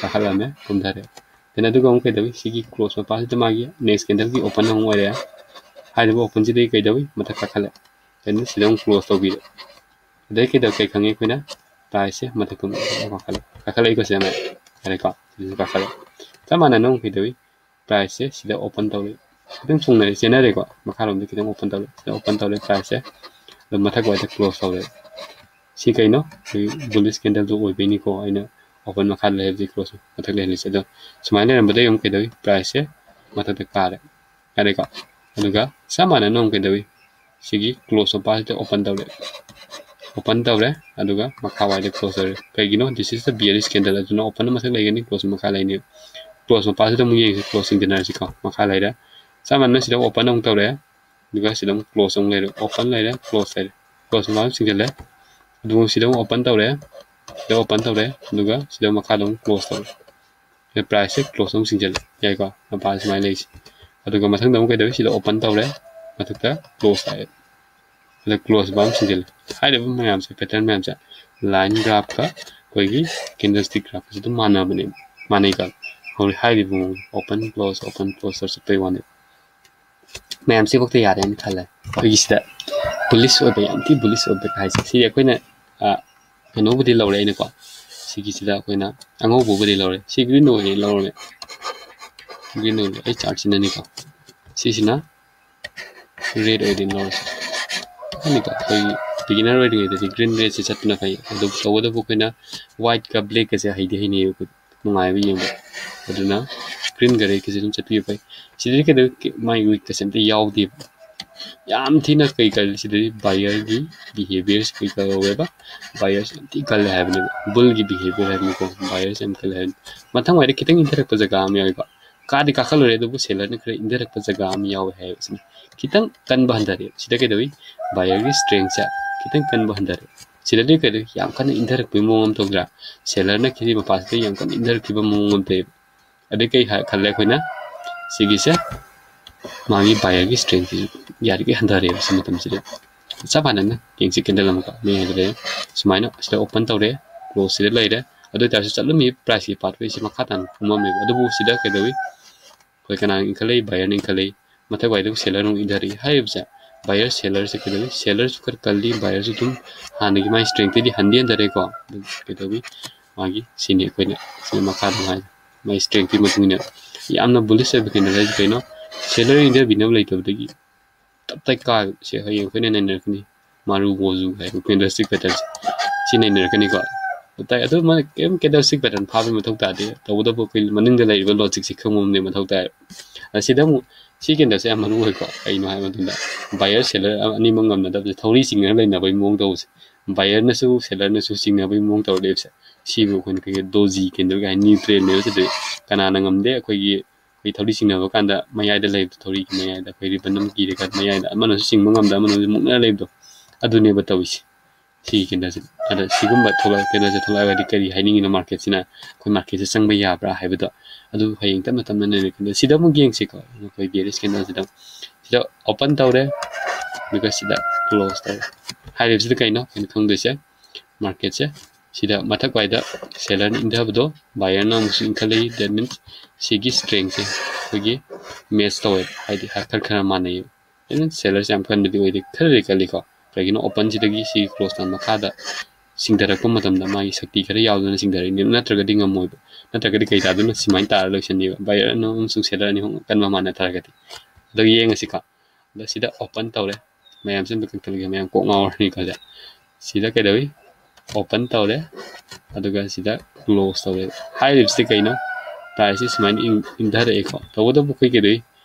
ꯀꯥꯈꯠꯂꯝꯃꯦ, ꯀꯨꯝꯊꯔꯦ꯫ Then ꯑꯗꯨꯒ ꯑꯃꯨꯛ ꯀꯩꯗꯧꯏ? ꯁꯤꯒꯤ close ꯃꯄꯥꯁꯤꯗ ꯃꯥꯒꯤ next candle ꯒꯤ open ꯑꯃꯨꯛ ꯑꯣꯏꯔꯦ꯫ ꯍꯥꯏꯔꯤꯕ open ꯁꯤꯗꯒꯤ ꯀꯩꯗꯧꯏ? ꯃꯊꯛ ꯀꯥꯈꯠꯂꯦ꯫ Then ꯁꯤꯗ ꯑꯃꯨꯛ close ꯇꯧꯕꯤꯔꯦ꯫ ꯑꯗꯩ ꯀꯩꯗꯧ-, ꯀꯩ ꯈꯪꯉꯤ ꯑꯩꯈꯣꯏꯅ? Price ꯁꯦ ꯃꯊꯛꯇ ꯑꯃꯨꯛ ꯀꯥꯈꯠꯂꯦ꯫ ꯀꯥꯈꯠꯂꯛꯏꯀꯣ ꯁꯤꯗ ꯃꯌꯥꯝ꯫ ꯌꯥꯔꯦꯀꯣ? ꯁꯤꯗꯁꯨ ꯀꯥꯈꯠꯂꯦ꯫ ꯆꯞ ꯃꯥꯟꯅꯅ ꯑꯃꯨꯛ ꯀꯩꯗꯧꯏ? Price ꯁꯦ ꯁꯤꯗ open ꯇꯧꯔꯦ꯫ ꯈꯤꯇꯪ ꯆꯣꯡꯅꯔꯦ, ꯆꯦꯟꯅꯔꯦꯀꯣ꯫ ꯃꯈꯥꯔꯣꯝꯗ ꯈꯤꯇꯪ open ꯇꯧꯔꯦ꯫ ꯁꯤꯗ open ꯇꯧꯔꯦ price ꯁꯦ꯫ ꯑꯗꯣ ꯃꯊꯛ ꯋꯥꯏꯗ close ꯇꯧꯔꯦ꯫ ꯁꯤ ꯀꯩꯅꯣ? ꯑꯩꯈꯣꯏ bullish candle ꯗꯨ ꯑꯣꯏꯕꯩꯅꯤꯀꯣ ꯑꯩꯅ open ꯃꯈꯥꯗ ꯂꯩꯍꯜꯂꯤꯁꯦ, close ꯃꯊꯛ ꯂꯩꯍꯜꯂꯤꯁꯦ꯫ ꯑꯗꯣ ꯁꯨꯃꯥꯏꯅ ꯂꯩꯔꯝꯕꯗꯒꯤ ꯑꯃꯨꯛ ꯀꯩꯗꯧꯏ? Price ꯁꯦ ꯃꯊꯛꯇ ꯀꯥꯔꯦ꯫ ꯌꯥꯔꯦꯀꯣ? ꯑꯗꯨꯒ ꯆꯞ ꯃꯥꯟꯅꯅ ꯑꯃꯨꯛ ꯀꯩꯗꯧꯏ? ꯁꯤꯒꯤ close ꯃꯄꯥꯁꯤꯗ open ꯇꯧꯔꯦ꯫ open ꯇꯧꯔꯦ, ꯑꯗꯨꯒ ꯃꯈꯥ ꯋꯥꯏꯗ close ꯇꯧꯔꯦ꯫ ꯀꯩꯒꯤꯅꯣ? This is the bearish candle, ꯑꯗꯨꯅ open ꯃꯊꯛ ꯂꯩꯒꯅꯤ, close ꯃꯈꯥ ꯂꯩꯅꯤ꯫ Close ꯃꯄꯥꯁꯤꯗ ꯑꯃꯨꯛ ꯌꯦꯡꯁꯤ, close ꯁꯤꯡꯖꯟꯅꯔꯁꯤꯀꯣ꯫ ꯃꯈꯥ ꯂꯩꯔꯦ, ꯆꯞ ꯃꯥꯟꯅꯅ ꯁꯤꯗ open ꯑꯃꯨꯛ ꯇꯧꯔꯦ, ꯑꯗꯨꯒ ꯁꯤꯗ ꯑꯃꯨꯛ close ꯑꯃꯨꯛ ꯂꯩꯔꯦ, open ꯂꯩꯔꯦ, close ꯂꯩꯔꯦ, close ꯃꯄꯥ ꯑꯃꯨꯛ ꯆꯤꯡꯁꯤꯜꯂꯦ꯫ ꯑꯗꯨꯒ ꯁꯤꯗ ꯑꯃꯨꯛ open ꯇꯧꯔꯦ, ꯁꯤꯗ open ꯇꯧꯔꯦ, ꯑꯗꯨꯒ ꯁꯤꯗ ꯃꯈꯥꯗ ꯑꯃꯨꯛ close ꯇꯧꯔꯦ꯫ ꯁꯤꯗ price ꯁꯦ close ꯑꯃꯨꯛ ꯆꯤꯡꯁꯤꯜꯂꯦ, ꯌꯥꯏꯀꯣ? ꯃꯄꯥ ꯁꯨꯃꯥꯏꯅ ꯂꯩꯁꯦ꯫ ꯑꯗꯨꯒ ꯃꯊꯪꯗ ꯑꯃꯨꯛ ꯀꯩꯗꯧꯏ? ꯁꯤꯗ open ꯇꯧꯔꯦ, ꯃꯊꯛꯇ close ꯂꯥꯛꯑꯦ, ꯁꯤꯗ close ꯃꯄꯥ ꯑꯃꯨꯛ ꯆꯤꯡꯁꯤꯜꯂꯦ꯫ ꯍꯥꯏꯔꯤꯕ ꯃꯌꯥꯝꯁꯦ, pattern ꯃꯌꯥꯝꯁꯦ line graph ꯀ ꯑꯩꯈꯣꯏꯒꯤ candlestick graph ꯀꯁꯦ ꯑꯗꯨꯝ ꯃꯥꯟꯅꯕꯅꯦ, ꯃꯥꯟꯅꯩꯀꯣ꯫ ꯍꯧꯖꯤꯛ ꯍꯥꯏꯔꯤꯕ ꯃꯑꯣꯡ open close open close ꯇꯧꯔ ꯆꯠꯄꯩ ꯋꯥꯅꯦ꯫ ꯃꯌꯥꯝꯁꯤꯐꯥꯎꯗ ꯌꯥꯔꯦꯅ ꯈꯜꯂꯦ꯫ ꯑꯩꯈꯣꯏꯒꯤ ꯁꯤꯗ bullish ꯑꯣꯏꯕ, ꯌꯥꯝ ꯊꯤ bullish ꯑꯣꯏꯕ ꯍꯥꯏꯁꯦ ꯁꯤꯗꯤ ꯑꯩꯈꯣꯏꯅ, ꯑ, ꯀꯩꯅꯣꯕꯨꯗꯤ ꯂꯧꯔꯦ ꯑꯩꯅꯀꯣ, ꯁꯤꯒꯤꯁꯤꯗ ꯑꯩꯈꯣꯏꯅ ꯑꯉꯧꯕꯕꯨꯗꯤ ꯂꯧꯔꯦ, ꯁꯤ green ꯑꯣꯏꯅ ꯂꯧꯔꯦ, green ꯑꯣꯏꯅ ꯑꯩ chart ꯁꯤꯅꯅꯤꯀꯣ, ꯁꯤꯁꯤꯅ red ꯑꯣꯏꯗꯣꯏꯅꯤ ꯂꯧꯔꯁꯦ꯫ ꯈꯪꯅꯤꯀꯣ, ꯑꯩꯈꯣꯏꯒꯤ beginner ꯑꯣꯏꯔꯤꯉꯩꯗꯗꯤ green red ꯁꯦ ꯆꯠꯄꯅ ꯐꯩ꯫ ꯑꯗꯨ ꯇꯧꯕꯇꯕꯨ ꯑꯩꯈꯣꯏꯅ white ꯀ black ꯀꯁꯦ ꯍꯩꯗꯤ ꯍꯩꯅꯩꯌꯦꯕ, ꯑꯩꯈꯣꯏ ꯅꯨꯡꯉꯥꯏꯕ ꯌꯦꯡꯕ꯫ ꯑꯗꯨꯅ green ꯒ red ꯀꯁꯦ ꯑꯗꯨꯝ ꯆꯠꯄꯤꯕ ꯐꯩ꯫ ꯁꯤꯗꯗꯤ ꯀꯩꯗꯧ-, ꯃꯥꯒꯤ wick ꯀꯁꯦ ꯑꯝꯇ ꯌꯥꯎꯗꯦꯕ꯫ ꯌꯥꯝ ꯊꯤꯅ ꯀꯩ ꯀꯜꯂꯤ ꯁꯤꯗꯗꯤ, buyer ꯒꯤ behaviour ꯁꯦ ꯀꯩ ꯀꯧꯋꯦꯕ? Buyer ꯁꯦ ꯌꯥꯝ ꯊꯤ ꯀꯜꯂꯦ ꯍꯥꯏꯕꯅꯦꯕ, bull ꯒꯤ behaviour ꯍꯥꯏꯕꯅꯤꯀꯣ, buyer ꯁꯦ ꯌꯥꯝ ꯀꯜꯂꯦ ꯍꯥꯏꯕꯅꯤ꯫ ꯃꯊꯪ ꯋꯥꯏꯗ ꯈꯤꯇꯪ ꯏꯟꯊꯔꯛꯄ ꯖꯒꯥ ꯑꯃ ꯌꯥꯎꯋꯦꯀꯣ, ꯀꯥꯗꯤ ꯀꯥꯈꯠꯂꯨꯔꯦ, ꯑꯗꯨꯕꯨ seller ꯅ ꯈꯔ ꯏꯟꯊꯔꯛꯄ ꯖꯒꯥ ꯑꯃ ꯌꯥꯎꯋꯦ ꯍꯥꯏꯌꯦꯕ꯫ ꯁꯤꯅ ꯈꯤꯇꯪ ꯀꯟꯕ ꯍꯟꯊꯔꯦ꯫ ꯁꯤꯗ ꯀꯩꯗꯧꯏ? Buyer ꯒꯤ strength ꯁꯦ ꯈꯤꯇꯪ ꯀꯟꯕ ꯍꯟꯊꯔꯦ꯫ ꯁꯤꯗꯗꯤ ꯀꯩꯗꯧꯏ? ꯌꯥꯝ ꯀꯟꯅ ꯏꯟꯊꯔꯛꯄꯒꯤ ꯃꯑꯣꯡ ꯑꯃ ꯇꯧꯗ꯭ꯔꯥ? Seller ꯅ ꯈꯤꯇꯪ ꯃꯄꯥꯁꯤꯗ ꯌꯥꯝ ꯀꯟꯅ ꯏꯟꯊꯔꯛꯈꯤꯕ ꯃꯑꯣꯡ ꯑꯃ ꯇꯧꯋꯦꯕ꯫ ꯑꯗꯩ ꯀꯩ ꯍꯥꯏ-, ꯈꯜꯂꯦ ꯑꯩꯈꯣꯏꯅ? ꯁꯤꯒꯤꯁꯦ ꯃꯥꯒꯤ buyer ꯒꯤ strength ꯁꯤꯁꯨ ꯌꯥꯔꯤꯈꯩ ꯍꯟꯊꯔꯦꯕ ꯁꯤ ꯃꯇꯝꯁꯤꯗ꯫ ꯆꯞ ꯃꯥꯟꯅꯅ ꯌꯦꯡꯁꯤ, candle ꯑꯃꯒ ꯃꯤ ꯍꯥꯏꯗꯣꯔꯛꯑꯦ꯫ ꯁꯨꯃꯥꯏꯅ ꯁꯤꯗ open ꯇꯧꯔꯦ, close ꯁꯤꯗ ꯂꯩꯔꯦ꯫ ꯑꯗꯨ ꯑꯣꯏꯇꯥꯔꯁꯨ ꯆꯠꯂꯝꯃꯤ price ꯀꯤ pathway ꯁꯤ ꯃꯈꯥ ꯇꯥꯅ ꯀꯨꯝꯃꯝꯃꯦꯕ꯫ ꯑꯗꯨꯕꯨ ꯁꯤꯗ ꯀꯩꯗꯧꯏ? ꯑꯩꯈꯣꯏ ꯀꯅꯥꯅ ꯏꯟꯈꯠꯂꯛꯏ? Buyer ꯅ ꯏꯟꯈꯠꯂꯛꯏ꯫ ꯃꯊꯛ ꯋꯥꯏꯗꯕꯨ seller ꯅ ꯑꯃꯨꯛ ꯏꯟꯊꯔꯛꯏ ꯍꯥꯏꯔꯤꯕꯁꯦ, buyer seller ꯁꯦ ꯀꯩꯗꯧꯏ? Seller ꯁꯨ ꯈꯔ ꯀꯜꯂꯤ, buyer ꯁꯨ ꯑꯗꯨꯝ ꯍꯥꯟꯅꯒꯤ ꯃꯥꯒꯤ strength ꯇꯩꯗꯤ ꯍꯟꯗꯤ ꯍꯟꯊꯔꯦꯀꯣ꯫ ꯑꯗꯨ ꯀꯩꯗꯧꯏ? ꯃꯥꯒꯤ ꯁꯤꯅꯤ ꯑꯩꯈꯣꯏꯅ ꯁꯤꯗ ꯃꯈꯥꯗ ꯍꯥꯏ, ꯃꯥꯒꯤ strength ꯀꯤ ꯃꯇꯨꯡ ꯏꯟꯅ ꯌꯥꯝꯅ bullish ꯑꯣꯏꯕ candle ꯍꯥꯏꯁꯦ ꯀꯩꯅꯣ? Seller ꯏꯟꯊꯕꯤꯅꯕ ꯂꯩꯇꯕꯗꯒꯤ ꯇꯞ ꯇꯥꯏ ꯀꯥꯏꯕ꯫ ꯁꯦ ꯍꯌꯦꯡ ꯑꯩꯈꯣꯏꯅ ꯅꯩꯅꯔꯛꯀꯅꯤ, ꯃꯥꯔꯨ ꯒꯣꯖꯨ ꯍꯥꯏꯕ candlestick pattern ꯁꯦ꯫ ꯁꯤ ꯅꯩꯅꯔꯛꯀꯅꯤꯀꯣ꯫ ꯇꯞ ꯇꯥꯏ ꯑꯗꯨ ꯃꯥꯅ ꯀꯩꯝ candlestick pattern ꯐꯥꯕꯒꯤ ꯃꯊꯧ ꯇꯥꯗꯦ꯫ ꯇꯧꯕꯇꯕꯨ ꯑꯩꯈꯣꯏ ꯃꯅꯤꯡꯗ ꯂꯩꯔꯤꯕ logic ꯁꯦ ꯈꯪꯕ ꯑꯃꯗꯤ ꯃꯊꯧ ꯇꯥꯏ꯫ ꯑꯁꯤꯗ ꯑꯃꯨꯛ ꯁꯤ candle ꯁꯦ ꯌꯥꯝ ꯃꯔꯨ ꯑꯣꯏꯀꯣ꯫ ꯀꯩꯅꯣ ꯍꯥꯏꯕ ꯃꯇꯝꯗ buyer seller ꯑꯅꯤꯃꯛ ꯉꯝꯅꯗꯕꯁꯦ, ꯊꯧꯔꯤ ꯆꯤꯡꯅꯔ ꯂꯩꯅꯕꯒꯤ ꯃꯑꯣꯡ ꯇꯧꯕꯁꯦ꯫ ꯕꯥꯌꯔꯅꯁꯨ ꯁꯦꯂꯔꯅꯁꯨ ꯆꯤꯡꯅꯕꯒꯤ ꯃꯑꯣꯡ ꯇꯧꯔ ꯂꯩꯕꯁꯦ, ꯁꯤꯕꯨ ꯑꯩꯈꯣꯏꯅ ꯀꯩꯒꯤ ꯗꯣꯖꯤ ꯀꯦꯟꯗꯜꯒ ꯍꯥꯏ, ꯅ꯭ꯌꯨꯇ꯭ꯔꯦꯜꯅꯦꯕ꯫ ꯁꯤꯗꯤ ꯀꯅꯥꯅ ꯉꯝꯗꯦ? ꯑꯩꯈꯣꯏꯒꯤ ꯑꯩꯈꯣꯏ ꯊꯧꯔꯤ ꯆꯤꯡꯅꯕ ꯀꯥꯟꯗ ꯃꯌꯥꯏꯗ ꯂꯩꯕꯗꯣ, ꯊꯧꯔꯤꯒꯤ ꯃꯌꯥꯏꯗ ꯑꯩꯈꯣꯏ ꯔꯤꯕꯟ ꯑꯃ ꯀꯤꯔꯒ ꯃꯌꯥꯏꯗ ꯑꯃꯅꯁꯨ ꯆꯤꯡꯕ ꯉꯝꯗ, ꯑꯃꯅꯁꯨ ꯃꯨꯛꯅ ꯂꯩꯕꯗꯣ, ꯑꯗꯨꯅꯦꯕ ꯇꯧꯔꯤꯁꯦ꯫ ꯁꯤꯒꯤ ꯀꯦꯟꯗꯜꯁꯦ꯫ ꯑꯗ ꯁꯤꯒꯨꯝꯕ ꯊꯣꯛꯂꯛ-, ꯀꯦꯟꯗꯜꯁꯦ ꯊꯣꯛꯂꯛꯑꯒꯗꯤ ꯀꯔꯤ ꯍꯥꯏꯅꯤꯡꯉꯤꯅꯣ? ꯃꯥꯔꯀꯦꯠꯁꯤꯅ ꯑꯩꯈꯣꯏ ꯃꯥꯔꯀꯦꯠꯁꯦ ꯆꯪꯕ ꯌꯥꯕ꯭ꯔꯥ ꯍꯥꯏꯕꯗꯣ, ꯑꯗꯨ ꯍꯌꯦꯡ ꯇꯞꯅ ꯇꯞꯅ ꯅꯩꯅꯔꯛꯀꯦ꯫ ꯁꯤꯗ ꯑꯃꯨꯛ ꯌꯦꯡꯁꯤꯀꯣ, ꯑꯩꯈꯣꯏ bearish candle ꯁꯤꯗ, ꯁꯤꯗ open ꯇꯧꯔꯦ, ꯑꯗꯨꯒ ꯁꯤꯗ close ꯇꯧꯔꯦ꯫ ꯍꯥꯏꯔꯤꯕꯁꯤꯗ ꯀꯩꯅꯣ ꯑꯩꯈꯣꯏꯅ ꯈꯪꯗꯣꯏꯁꯦ? ꯃꯥꯔꯀꯦꯠꯁꯦ ꯁꯤꯗ ꯃꯊꯛ ꯋꯥꯏꯗ ꯁꯦꯂꯔꯅ ꯏꯟꯊꯕꯗꯣ, ꯕꯥꯌꯔꯅ ꯑꯃꯨꯛꯁꯨ ꯏꯟꯈꯠꯂꯛꯏ꯫ That means ꯁꯤꯒꯤ strength ꯁꯦ ꯑꯩꯈꯣꯏꯒꯤ match ꯇꯧꯋꯦ, ꯍꯥꯏꯗꯤ ꯈꯔ ꯈꯔ ꯃꯥꯟꯅꯩꯌꯦꯕ꯫ That means ꯁꯦꯂꯔꯁꯦ ꯌꯥꯝ ꯀꯟꯕꯗꯤ ꯑꯣꯏꯗꯦ, ꯈꯔꯗꯤ ꯀꯜꯂꯤꯀꯣ꯫ ꯀꯩꯒꯤꯅꯣ? Open ꯁꯤꯗꯒꯤ ꯁꯤꯒꯤ close ꯇ ꯃꯈꯥꯗ ꯆꯤꯡꯊꯔꯛꯄ ꯃꯇꯝꯗ ꯃꯥꯒꯤ ꯁꯛꯇꯤ ꯈꯔ ꯌꯥꯎꯗꯅ ꯆꯤꯡꯊꯔꯛꯏꯅꯦ, ꯅꯠꯇ꯭ꯔꯒꯗꯤ ꯉꯝꯃꯣꯏꯕ꯫ ꯅꯠꯇ꯭ꯔꯒꯗꯤ ꯀꯩ ꯇꯥꯗꯣꯏꯅꯣ? ꯁꯨꯃꯥꯏꯅ ꯇꯥꯔ ꯂꯣꯏꯁꯟꯅꯦꯕ, ꯕꯥꯌꯔ ꯑꯃꯁꯨꯡ ꯁꯦꯂꯔ ꯑꯅꯤ ꯑꯍꯨꯝ ꯀꯟꯕ ꯃꯥꯟꯅ ꯇꯥꯔꯒꯗꯤ꯫ ꯑꯗꯣ ꯌꯦꯡꯉꯁꯤꯀꯣ꯫ ꯑꯗꯣ ꯁꯤꯗ open ꯇꯧꯔꯦ, ꯃꯌꯥꯝꯁꯦ ꯑꯝꯇ ꯀꯛꯊꯠꯂꯒꯦ, ꯃꯌꯥꯝ ꯀꯣꯛ ꯉꯥꯎꯔꯅꯤꯀꯣ꯫ ꯁꯤꯗ, ꯁꯤꯗ ꯀꯩꯗꯧꯏ? Open ꯇꯧꯔꯦ, ꯑꯗꯨꯒ ꯁꯤꯗ close ꯇꯧꯔꯦ꯫ ꯍꯥꯏꯔꯤꯕꯁꯤ ꯀꯩꯅꯣ? Price ꯁꯤ ꯁꯨꯃꯥꯏꯅ ꯏꯟ-, ꯏꯟꯊꯔꯛꯑꯦꯀꯣ꯫ ꯇꯧꯕꯇꯕꯨ ꯑꯩꯈꯣꯏ ꯀꯩꯗꯧꯏ?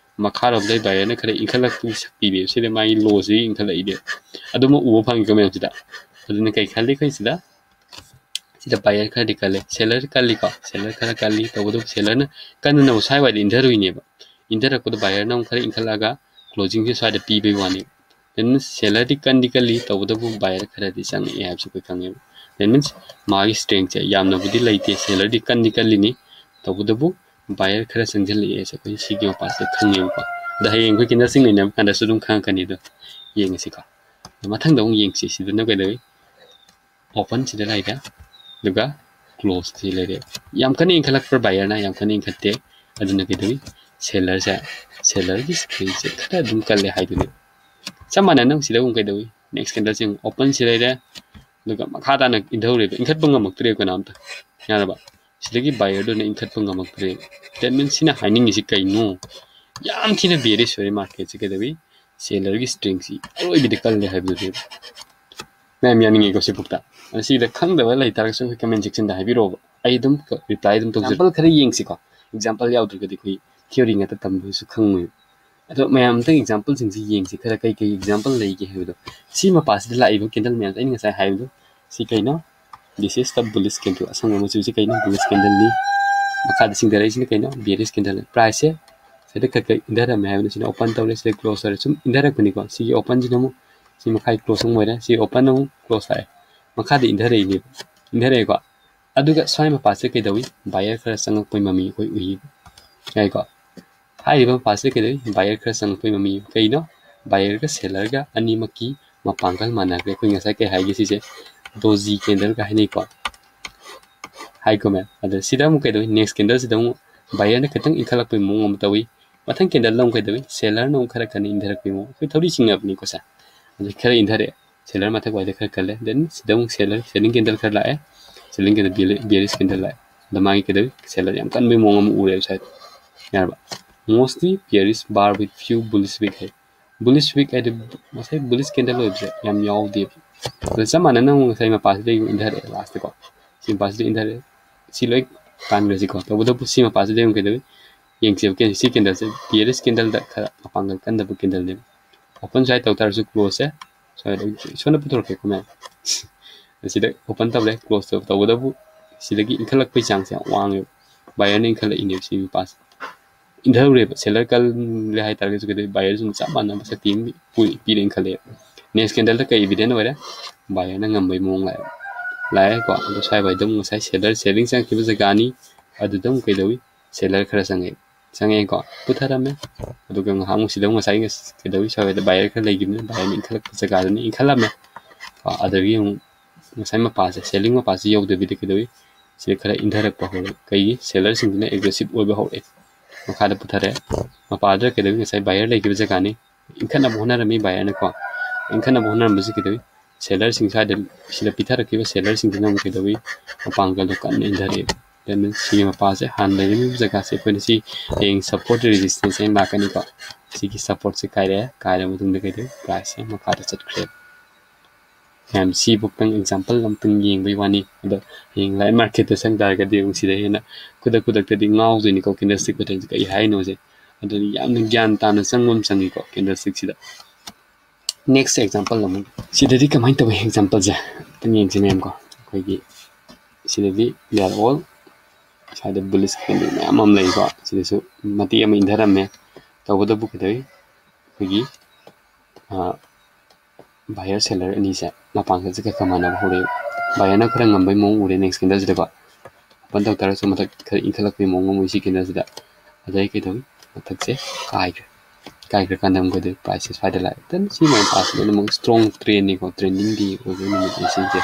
ꯃꯈꯥꯔꯣꯝꯗꯩ ꯕꯥꯌꯔꯅ ꯈꯔ ꯏꯟꯈꯠꯂꯛꯄꯒꯤ ꯁꯛꯇꯤꯅꯦꯕ꯫ ꯁꯤꯗ ꯃꯥꯒꯤ ꯂꯣꯁꯤ ꯏꯟꯈꯠꯂꯛꯏꯅꯦ꯫ ꯑꯗꯨꯃꯛ ꯎꯕ ꯐꯪꯉꯤꯀꯣ ꯃꯌꯥꯝꯁꯤꯗ꯫ ꯑꯗꯨꯅ ꯀꯩ ꯈꯜꯂꯤ ꯑꯩꯈꯣꯏ ꯁꯤꯗ? ꯁꯤꯗ ꯕꯥꯌꯔ ꯈꯔꯗꯤ ꯀꯜꯂꯦ, ꯁꯦꯂꯔ ꯀꯜꯂꯤꯀꯣ, ꯁꯦꯂꯔ ꯈꯔ ꯀꯜꯂꯤ꯫ ꯇꯧꯕꯇꯕꯨ ꯁꯦꯂꯔꯅ ꯀꯟꯅꯅꯕ ꯁ꯭ꯋꯥꯏꯋꯥꯏꯗ ꯏꯟꯊꯔꯨꯏꯅꯦꯕ꯫ ꯏꯟꯊꯔꯛꯄꯗ ꯕꯥꯌꯔꯅ ꯑꯃꯨꯛ ꯈꯔ ꯏꯟꯈꯠꯂꯛꯑꯒ closing ꯁꯦ ꯁ꯭ꯋꯥꯏꯗ ꯄꯤꯕꯩ ꯋꯥꯅꯤ꯫ Then ꯁꯦꯂꯔꯗꯤ ꯀꯟꯗꯤ ꯀꯜꯂꯤ, ꯇꯧꯕꯇꯕꯨ ꯕꯥꯌꯔ ꯈꯔꯗꯤ ꯆꯪꯉꯛꯑꯦ ꯍꯥꯏꯕꯁꯤ ꯑꯩꯈꯣꯏ ꯈꯪꯉꯦꯕ꯫ That means ꯃꯥꯒꯤ strength ꯁꯦ ꯌꯥꯝꯅꯕꯨꯗꯤ ꯂꯩꯇꯦ, ꯁꯦꯂꯔꯗꯤ ꯀꯟꯗꯤ ꯀꯜꯂꯤꯅꯤ, ꯇꯧꯕꯇꯕꯨ ꯕꯥꯌꯔ ꯈꯔ ꯆꯪꯁꯤꯜꯂꯛꯑꯦ ꯍꯥꯏꯁꯦ ꯑꯩꯈꯣꯏ ꯁꯤꯒꯤ ꯃꯄꯥꯁꯤꯗ ꯈꯪꯉꯦꯕꯀꯣ꯫ ꯑꯗ ꯍꯌꯦꯡ ꯑꯩꯈꯣꯏ candle ꯁꯤꯡ ꯅꯩꯅꯕ ꯀꯥꯟꯗꯁꯨ ꯑꯗꯨꯝ ꯈꯪꯉꯛꯀꯅꯤ꯫ ꯑꯗꯣ ꯌꯦꯡꯉꯁꯤꯀꯣ꯫ ꯑꯗꯣ ꯃꯊꯪꯗ ꯑꯃꯨꯛ ꯌꯦꯡꯁꯤ꯫ ꯁꯤꯗꯅ ꯀꯩꯗꯧꯏ? Open ꯁꯤꯗ ꯂꯩꯔꯦ, ꯑꯗꯨꯒ close ꯁꯤ ꯂꯩꯔꯦ꯫ ꯌꯥꯝ ꯀꯟꯅ ꯏꯟꯈꯠꯂꯛꯄ꯭ꯔꯥ? ꯕꯥꯌꯔꯅ ꯌꯥꯝ ꯀꯟꯅ ꯏꯟꯈꯠꯇꯦ꯫ ꯑꯗꯨꯅ ꯀꯩꯗꯧꯏ? ꯁꯦꯂꯔꯁꯦ, ꯁꯦꯂꯔꯒꯤ strength ꯁꯦ ꯈꯔ ꯑꯗꯨꯝ ꯀꯜꯂꯦ ꯍꯥꯏꯗꯨꯅꯤ꯫ ꯆꯞ ꯃꯥꯟꯅꯅ ꯁꯤꯗ ꯑꯃꯨꯛ ꯀꯩꯗꯧꯏ? Next candle ꯁꯦ ꯑꯃꯨꯛ open ꯁꯤ ꯂꯩꯔꯦ, ꯑꯗꯨꯒ ꯃꯈꯥ ꯇꯥꯅ ꯏꯟꯊꯧꯔꯦꯕ, ꯏꯟꯈꯠꯄ ꯉꯝꯃꯛꯇ꯭ꯔꯦꯕ ꯀꯅꯥꯝꯇ꯫ ꯌꯥꯔꯕ? ꯁꯤꯗꯒꯤ ꯕꯥꯌꯔꯗꯨꯅ ꯏꯟꯈꯠꯄ ꯉꯝꯃꯛꯇ꯭ꯔꯦ꯫ That means ꯁꯤꯅ ꯍꯥꯏꯅꯤꯡꯉꯤꯁꯤ ꯀꯩꯅꯣ? ꯌꯥꯝ ꯊꯤꯅ bearish ꯑꯣꯏꯔꯦ ꯃꯥꯔꯀꯦꯠꯁꯦ꯫ ꯀꯩꯗꯧꯏ? ꯁꯦꯂꯔꯒꯤ strength ꯁꯤ ꯑꯔꯣꯏꯕꯤꯗ ꯀꯜꯂꯦ ꯍꯥꯏꯕꯗꯨꯅꯦꯕ꯫ ꯃꯌꯥꯝ ꯌꯥꯅꯤꯡꯉꯤꯀꯣ ꯁꯤ ꯄꯣꯛꯇ? ꯑꯗ ꯁꯤꯗ ꯈꯪꯗꯕ ꯂꯩꯇꯥꯔꯒꯁꯨ ꯑꯩꯈꯣꯏ comment section ꯗ ꯍꯥꯏꯕꯤꯔꯛꯑꯣꯕ, ꯑꯩ ꯑꯗꯨꯝ reply ꯑꯗꯨꯝ ꯇꯧꯖꯔꯛꯀꯦ꯫ Example ꯈꯔ ꯌꯦꯡꯁꯤꯀꯣ꯫ Example ꯌꯥꯎꯗ꯭ꯔꯒꯗꯤ ꯑꯩꯈꯣꯏ theory ꯉꯥꯛꯇ ꯇꯝꯕꯁꯨ ꯈꯪꯉꯣꯏ꯫ ꯑꯗꯣ ꯃꯌꯥꯝ ꯑꯝꯇꯪ exampleꯁꯤꯡꯁꯤ ꯌꯦꯡꯁꯤ, ꯈꯔ ꯀꯩ ꯀꯩ example ꯂꯩꯒꯦ ꯍꯥꯏꯕꯗꯣ꯫ ꯁꯤ ꯃꯄꯥꯁꯤꯗ ꯂꯥꯛꯏꯕ candle ꯃꯌꯥꯝꯁꯦ ꯑꯩꯅ ꯉꯁꯥꯏ ꯍꯥꯏꯕꯗꯣ, ꯁꯤ ꯀꯩꯅꯣ? This is the bullish candle꯫ ꯑꯁꯪꯕ ꯃꯆꯨꯁꯤ ꯀꯩꯅꯣ? Bullish candleꯅꯤ꯫ ꯃꯈꯥꯗ ꯆꯤꯡꯊꯔꯛꯏꯁꯤꯅ ꯀꯩꯅꯣ? Bearish candle꯫ Priceꯁꯦ ꯁꯤꯗ ꯈꯔ ꯈꯔ ꯏꯟꯊꯔꯝꯃꯦ ꯍꯥꯏꯕꯅꯤ꯫ ꯁꯤꯅ open ꯇꯧꯔꯦ, ꯁꯤꯗ close ꯇꯧꯔꯦ, ꯁꯨꯝ ꯏꯟꯊꯔꯛꯄꯅꯤꯀꯣ꯫ ꯁꯤꯒꯤ openꯁꯤꯅ ꯑꯃꯨꯛ ꯁꯤ ꯃꯈꯥꯏ close ꯑꯃꯨꯛ ꯑꯣꯏꯔꯦ, ꯁꯤ open ꯑꯃꯨꯛ close ꯂꯥꯛꯑꯦ, ꯃꯈꯥꯗ ꯏꯟꯊꯔꯛꯏꯅꯦꯕ, ꯏꯟꯊꯔꯛꯑꯦꯀꯣ꯫ ꯑꯗꯨꯒ ꯁ꯭ꯋꯥꯏ ꯃꯄꯥꯁꯦ ꯀꯩꯗꯧꯏ? Buyer ꯈꯔ ꯆꯪꯉꯛꯄꯩ ꯃꯃꯤ ꯑꯩꯈꯣꯏ ꯎꯏ, ꯌꯥꯏꯀꯣ꯫ ꯍꯥꯏꯔꯤꯕ ꯃꯄꯥꯁꯤꯗ ꯀꯩꯗꯧꯏ? Buyer ꯈꯔ ꯆꯪꯉꯛꯄꯩ ꯃꯃꯤ꯫ ꯀꯩꯅꯣ? Buyerꯒ sellerꯒ ꯑꯅꯤꯃꯛꯀꯤ ꯃꯄꯥꯡꯒꯜ ꯃꯥꯟꯅꯈ꯭ꯔꯦ꯫ ꯑꯩꯈꯣꯏ ꯉꯁꯥꯏ ꯀꯩ ꯍꯥꯏꯒꯦ? ꯁꯤꯁꯦ doji candleꯒ ꯍꯥꯏꯅꯩꯀꯣ, ꯍꯥꯏꯀꯣ ꯃꯌꯥꯝ꯫ ꯑꯗ ꯁꯤꯗ ꯑꯃꯨꯛ ꯀꯩꯗꯧꯏ? Next candleꯁꯤꯗ ꯑꯃꯨꯛ buyerꯅ ꯈꯤꯇꯪ ꯏꯟꯈꯠꯂꯛꯄꯩ ꯃꯑꯣꯡ ꯑꯃ ꯇꯧꯏ꯫ ꯃꯊꯪ candleꯗ ꯑꯃꯨꯛ ꯀꯩꯗꯧꯏ? Sellerꯅ ꯑꯃꯨꯛ ꯈꯔ ꯀꯟꯅ ꯏꯟꯊꯔꯛꯄꯩ ꯃꯑꯣꯡ꯫ ꯑꯩꯈꯣꯏ ꯊꯧꯔꯤ ꯆꯤꯡꯅꯕꯅꯤꯀꯣ ꯁꯦ꯫ ꯑꯗ ꯈꯔ ꯏꯟꯊꯔꯛꯑꯦ, seller ꯃꯊꯛ ꯋꯥꯏꯗ ꯈꯔ ꯀꯜꯂꯦ꯫ Then ꯁꯤꯗ ꯑꯃꯨꯛ seller, selling candle ꯈꯔ ꯂꯥꯛꯑꯦ, selling candle, bearish candle ꯂꯥꯛꯑꯦ꯫ ꯑꯗ ꯃꯥꯒꯤ ꯀꯩꯗꯧꯏ? Seller ꯌꯥꯝ ꯀꯟꯕꯒꯤ ꯃꯑꯣꯡ ꯑꯃ ꯎꯔꯦꯕ ꯁ꯭ꯋꯥꯏꯗ, ꯌꯥꯔꯕ? Mostly bearish bar with few bullish wick high. Bullish wick ꯍꯥꯏꯗꯤ ꯉꯁꯥꯏ bullish candle ꯑꯣꯏꯕꯁꯦ ꯌꯥꯝ ꯌꯥꯎꯗꯦꯕ꯫ ꯑꯗ ꯆꯞ ꯃꯥꯟꯅꯅ ꯑꯃꯨꯛ ꯉꯁꯥꯏ ꯃꯄꯥꯁꯤꯗ ꯑꯃꯨꯛ ꯏꯟꯊꯔꯛꯑꯦ ꯂꯥꯁꯇꯀꯣ꯫ ꯁꯤ ꯃꯄꯥꯁꯤꯗ ꯏꯟꯊꯔꯛꯑꯦ꯫ ꯁꯤ ꯂꯣꯏ ꯀꯥꯟꯈ꯭ꯔꯁꯤꯀꯣ꯫ ꯇꯧꯕꯇꯕꯨ ꯁꯤ ꯃꯄꯥꯁꯤꯗ ꯑꯃꯨꯛ ꯀꯩꯗꯧꯏ? ꯌꯦꯡꯁꯦꯕ꯫ ꯁꯤ candleꯁꯦ bearish candleꯗ ꯈꯔ ꯃꯄꯥꯡꯒꯜ ꯀꯟꯗꯕ candleꯅꯦꯕ꯫ Open ꯁ꯭ꯋꯥꯏ ꯇꯧ ꯇꯥꯔꯁꯨ closeꯁꯦ ꯁ꯭ꯋꯥꯏꯗ ꯏꯁꯣꯔꯅ ꯄꯨꯊꯣꯔꯛꯀꯦꯀꯣ ꯃꯌꯥꯝ꯫ ꯑꯁꯤꯗ open ꯇꯧꯔꯦ, close ꯇꯧ-, ꯇꯧꯕꯇꯕꯨ ꯁꯤꯗꯒꯤ ꯏꯟꯈꯠꯂꯛꯄꯩ ꯆꯥꯡꯁꯦ ꯌꯥꯝ ꯋꯥꯡꯉꯦꯕ꯫ Buyerꯅ ꯏꯟꯈꯠꯂꯛꯏꯅꯦꯕ ꯁꯤ ꯃꯄꯥꯁꯦ꯫ ꯏꯟꯊꯔꯨꯔꯦꯕ, seller ꯀꯜꯂꯦ ꯍꯥꯏꯇꯥꯔꯒꯁꯨ ꯀꯩꯗꯧꯏ? Buyerꯁꯨ ꯆꯞ ꯃꯥꯟꯅꯕ ꯁꯛꯇꯤ ꯑꯃ ꯄꯨ-, ꯄꯤꯔꯦꯅ ꯈꯜꯂꯦꯕ꯫ Next candleꯗ ꯀꯩ evident ꯑꯣꯏꯔꯦ? Buyerꯅ ꯉꯝꯕꯩ ꯃꯑꯣꯡ ꯂꯥꯛꯑꯦꯕ, ꯂꯥꯛꯑꯦꯀꯣ꯫ ꯑꯗꯣ ꯁ꯭ꯋꯥꯏ ꯋꯥꯏꯗ ꯑꯃꯨꯛ ꯉꯁꯥꯏ seller selling ꯆꯪꯉꯛꯈꯤꯕ ꯖꯒꯥꯅꯤ, ꯑꯗꯨꯗ ꯑꯃꯨꯛ ꯀꯩꯗꯧꯏ? Seller ꯈꯔ ꯆꯪꯉꯛꯑꯦ, ꯆꯪꯉꯛꯑꯦꯀꯣ, ꯄꯨꯊꯔꯝꯃꯦ꯫ ꯑꯗꯨꯒ ꯉꯥꯏꯍꯥꯛ ꯑꯃꯨꯛ ꯁꯤꯗ ꯑꯃꯨꯛ ꯉꯁꯥꯏ ꯀꯩꯗꯧꯏ? ꯁ꯭ꯋꯥꯏꯗ buyer ꯈꯔ ꯂꯩꯈꯤꯕꯅꯤ, buyerꯅ ꯏꯟꯈꯠꯂꯛꯄ ꯖꯒꯥꯗꯅꯤ ꯏꯟꯈꯠꯂꯝꯃꯦ꯫ ꯀꯣ, ꯑꯗꯒꯤ ꯑꯃꯨꯛ ꯉꯁꯥꯏ ꯃꯄꯥꯁꯦ, selling ꯃꯄꯥꯁꯦ ꯌꯧꯗꯕꯤꯗ ꯀꯩꯗꯧꯏ? ꯁꯤꯗ ꯈꯔ ꯏꯟꯊꯔꯛꯄ ꯍꯧꯔꯦ꯫ ꯀꯩꯒꯤ? Sellerꯁꯤꯡꯁꯤꯅ aggressive ꯑꯣꯏꯕ ꯍꯧꯔꯛꯑꯦ꯫ ꯃꯈꯥꯗ ꯄꯨꯊꯔꯛꯑꯦ꯫ ꯃꯄꯥꯗ ꯀꯩꯗꯧꯏ? ꯉꯁꯥꯏ buyer ꯂꯩꯈꯤꯕ ꯖꯒꯥꯅꯤ꯫ ꯏꯟꯈꯠꯅꯕ ꯍꯣꯠꯅꯔꯝꯃꯤ buyerꯅꯀꯣ꯫ ꯏꯟꯈꯠꯅꯕ ꯍꯣꯠꯅꯔꯝꯕꯁꯤ ꯀꯩꯗꯧꯏ? Sellerꯁꯤꯡ ꯁ꯭ꯋꯥꯏꯗ, ꯁꯤꯗ ꯄꯤꯊꯔꯛꯈꯤꯕ sellerꯁꯤꯡꯁꯤꯅ ꯑꯃꯨꯛ ꯀꯩꯗꯧꯏ? ꯃꯄꯥꯡꯒꯜꯗꯣ ꯀꯟꯅ ꯏꯟꯊꯔꯛꯑꯦ꯫ ꯑꯗꯨꯅ ꯁꯤꯒꯤ ꯃꯄꯥꯁꯦ ꯍꯥꯟꯅ ꯂꯩꯔꯝꯃꯤꯕ ꯖꯒꯥꯁꯦ ꯑꯩꯈꯣꯏꯅ ꯁꯤ ꯍꯌꯦꯡ support resistance ꯍꯥꯏꯅ ꯂꯥꯛꯀꯅꯤꯀꯣ꯫ ꯁꯤꯒꯤ supportꯁꯦ ꯀꯥꯏꯔꯛꯑꯦ, ꯀꯥꯏꯔꯕ ꯃꯇꯨꯡꯗ ꯀꯩꯗꯧꯏ? Priceꯁꯦ ꯃꯈꯥꯗ ꯆꯠꯈ꯭ꯔꯦ꯫ ꯃꯌꯥꯝ ꯁꯤꯐꯧꯗꯪ example ꯑꯃꯇꯪ ꯌꯦꯡꯕꯩ ꯋꯥꯅꯤ꯫ ꯑꯗꯣ ꯍꯌꯦꯡ live marketꯇ ꯆꯪ ꯇꯥꯔꯒꯗꯤ ꯑꯃꯨꯛ ꯁꯤꯗ ꯍꯦꯟꯅ ꯈꯨꯗꯛ ꯈꯨꯗꯛꯇꯗꯤ ꯉꯥꯎꯗꯣꯏꯅꯤꯀꯣ, candlestick patternꯁꯦ ꯀꯩ ꯍꯥꯏꯅꯣꯁꯦ꯫ ꯑꯗꯨꯗꯤ ꯌꯥꯝꯅ ꯒ꯭ꯌꯥꯟ ꯇꯥꯅ ꯆꯪꯕ ꯑꯃ ꯆꯪꯉꯤꯀꯣ candlestick ꯁꯤꯗ꯫ Next example ꯑꯃꯨꯛ ꯁꯤꯗꯗꯤ ꯀꯃꯥꯏꯅ ꯇꯧꯏ example ꯁꯦ ꯑꯝꯇꯪ ꯌꯦꯡꯁꯤ ꯃꯌꯥꯝ ꯀꯣ꯫ ꯑꯩꯈꯣꯏꯒꯤ ꯁꯤꯗꯗꯤ they are all ꯁ꯭ꯋꯥꯏꯗ bullish candle ꯃꯌꯥꯝ ꯑꯃ ꯂꯩꯀꯣ꯫ ꯁꯤꯗꯁꯨ ꯃꯇꯦꯛ ꯑꯃ ꯏꯟꯊꯔꯝꯃꯦ꯫ ꯇꯧꯕꯇꯕꯨ ꯀꯩꯗꯧꯏ, ꯑꯩꯈꯣꯏꯒꯤ buyer seller ꯑꯅꯤꯁꯦ ꯃꯄꯥꯡꯒꯜꯁꯦ ꯈꯔ ꯈꯔ ꯃꯥꯟꯅꯕ ꯍꯧꯔꯛꯑꯦ꯫ Buyer ꯅ ꯈꯔ ꯉꯝꯕꯩ ꯃꯑꯣꯡ ꯎꯔꯦ next candle ꯁꯤꯗꯀꯣ꯫ Open ꯇꯧ ꯇꯥꯔꯁꯨ ꯃꯊꯛ ꯈꯔ ꯏꯟꯈꯠꯂꯛꯄꯩ ꯃꯑꯣꯡ ꯑꯃ ꯎꯏ ꯁꯤ candle ꯁꯤꯗ꯫ ꯑꯗꯩ ꯀꯩꯗꯧꯏ, ꯃꯊꯛꯁꯦ ꯀꯥꯏꯈ꯭ꯔꯦ꯫ ꯀꯥꯏꯈ꯭ꯔꯀꯥꯟꯗ ꯑꯃꯨꯛ ꯀꯩꯗꯧꯏ, price ꯁꯦ ꯁ꯭ꯋꯥꯏꯗ ꯂꯥꯛꯑꯦ꯫ Then ꯁꯤ ꯃꯌꯥꯝ price ꯁꯦ ꯂꯣꯏꯅꯃꯛ strong trend ꯅꯤꯀꯣ, trading day ꯑꯣꯏꯕ ꯅꯨꯃꯤꯠꯅꯤ ꯁꯤꯁꯦ꯫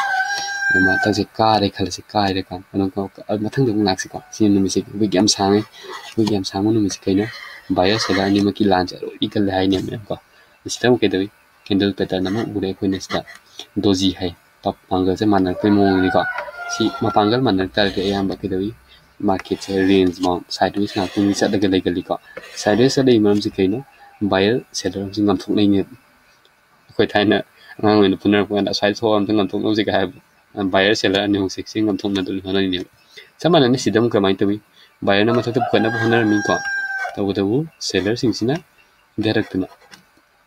ꯑꯗꯨ ꯃꯊꯛꯁꯦ ꯀꯥꯔꯦ ꯈꯜꯂꯁꯤ, ꯀꯥꯏꯔꯀꯥꯟꯗ ꯑꯗꯨꯝ ꯃꯊꯪꯗ ꯑꯃꯨꯛ ꯂꯥꯛꯁꯤꯀꯣ꯫ ꯁꯤ ꯅꯨꯃꯤꯠꯁꯦ week ꯌꯥꯝ ꯁꯥꯡꯉꯦ꯫ Week ꯌꯥꯝ ꯁꯥꯡꯕ ꯅꯨꯃꯤꯠꯁꯦ ꯀꯩꯅꯣ, buyer seller ꯑꯅꯤꯃꯛꯀꯤ ꯂꯥꯟꯁꯦ ꯑꯔꯣꯏꯕꯤ ꯀꯜꯂꯦ ꯍꯥꯏꯅꯦꯕ ꯀꯣ꯫ ꯁꯤꯗ ꯑꯃꯨꯛ ꯀꯩꯗꯧꯏ, candle pattern ꯑꯃ ꯎꯔꯦ ꯑꯩꯈꯣꯏꯅ ꯁꯤꯗ꯫ Doji ꯍꯥꯏ, ꯃꯄꯥꯡꯒꯜꯁꯦ ꯃꯥꯟꯅꯔꯛꯄꯩ ꯃꯑꯣꯡꯅꯤꯀꯣ꯫ ꯁꯤ ꯃꯄꯥꯡꯒꯜ ꯃꯥꯟꯅꯔꯛ ꯇꯥꯔꯗꯤ ꯑꯌꯥꯝꯕ ꯀꯩꯗꯧꯏ, market ꯁꯦ range bound sideways ꯉꯥꯛꯇꯪꯗꯤ ꯆꯠꯂꯒ ꯂꯩꯒꯜꯂꯤꯀꯣ꯫ Sideways ꯆꯠꯂꯛꯏ ꯃꯔꯝꯁꯤ ꯀꯩꯅꯣ? Buyer seller ꯑꯃꯁꯨ ꯉꯝꯊꯣꯛꯅꯩꯅꯦꯕ꯫ ꯑꯩꯈꯣꯏ ꯊꯥꯏꯅ ꯑꯉꯥꯡ ꯑꯣꯏꯅ ꯐꯨꯅꯔꯛꯄ ꯀꯥꯟꯗ ꯑꯁ꯭ꯋꯥꯏꯗ ꯊꯣꯛꯑꯒ ꯑꯝꯇ ꯉꯝꯊꯣꯛꯅꯕꯁꯦ ꯀꯥꯏ ꯍꯥꯏꯕ꯫ Buyer seller ꯑꯅꯤ ꯑꯍꯨꯝꯁꯦ ꯁꯤ ꯉꯝꯊꯣꯛꯅꯗꯣꯏꯅꯤ ꯍꯣꯠꯅꯔꯤꯅꯦꯕ꯫ ꯆꯞ ꯃꯥꯟꯅꯅ ꯁꯤꯗ ꯑꯃꯨꯛ ꯀꯃꯥꯏꯅ ꯇꯧꯏ? Buyer ꯅ ꯃꯊꯛꯇ ꯄꯨꯈꯠꯅꯕ ꯍꯣꯠꯅꯔꯝꯃꯤꯀꯣ꯫ ꯇꯧꯕꯇꯕꯨ seller ꯁꯤꯡꯁꯤꯅ ꯏꯟꯊꯔꯛꯇꯅ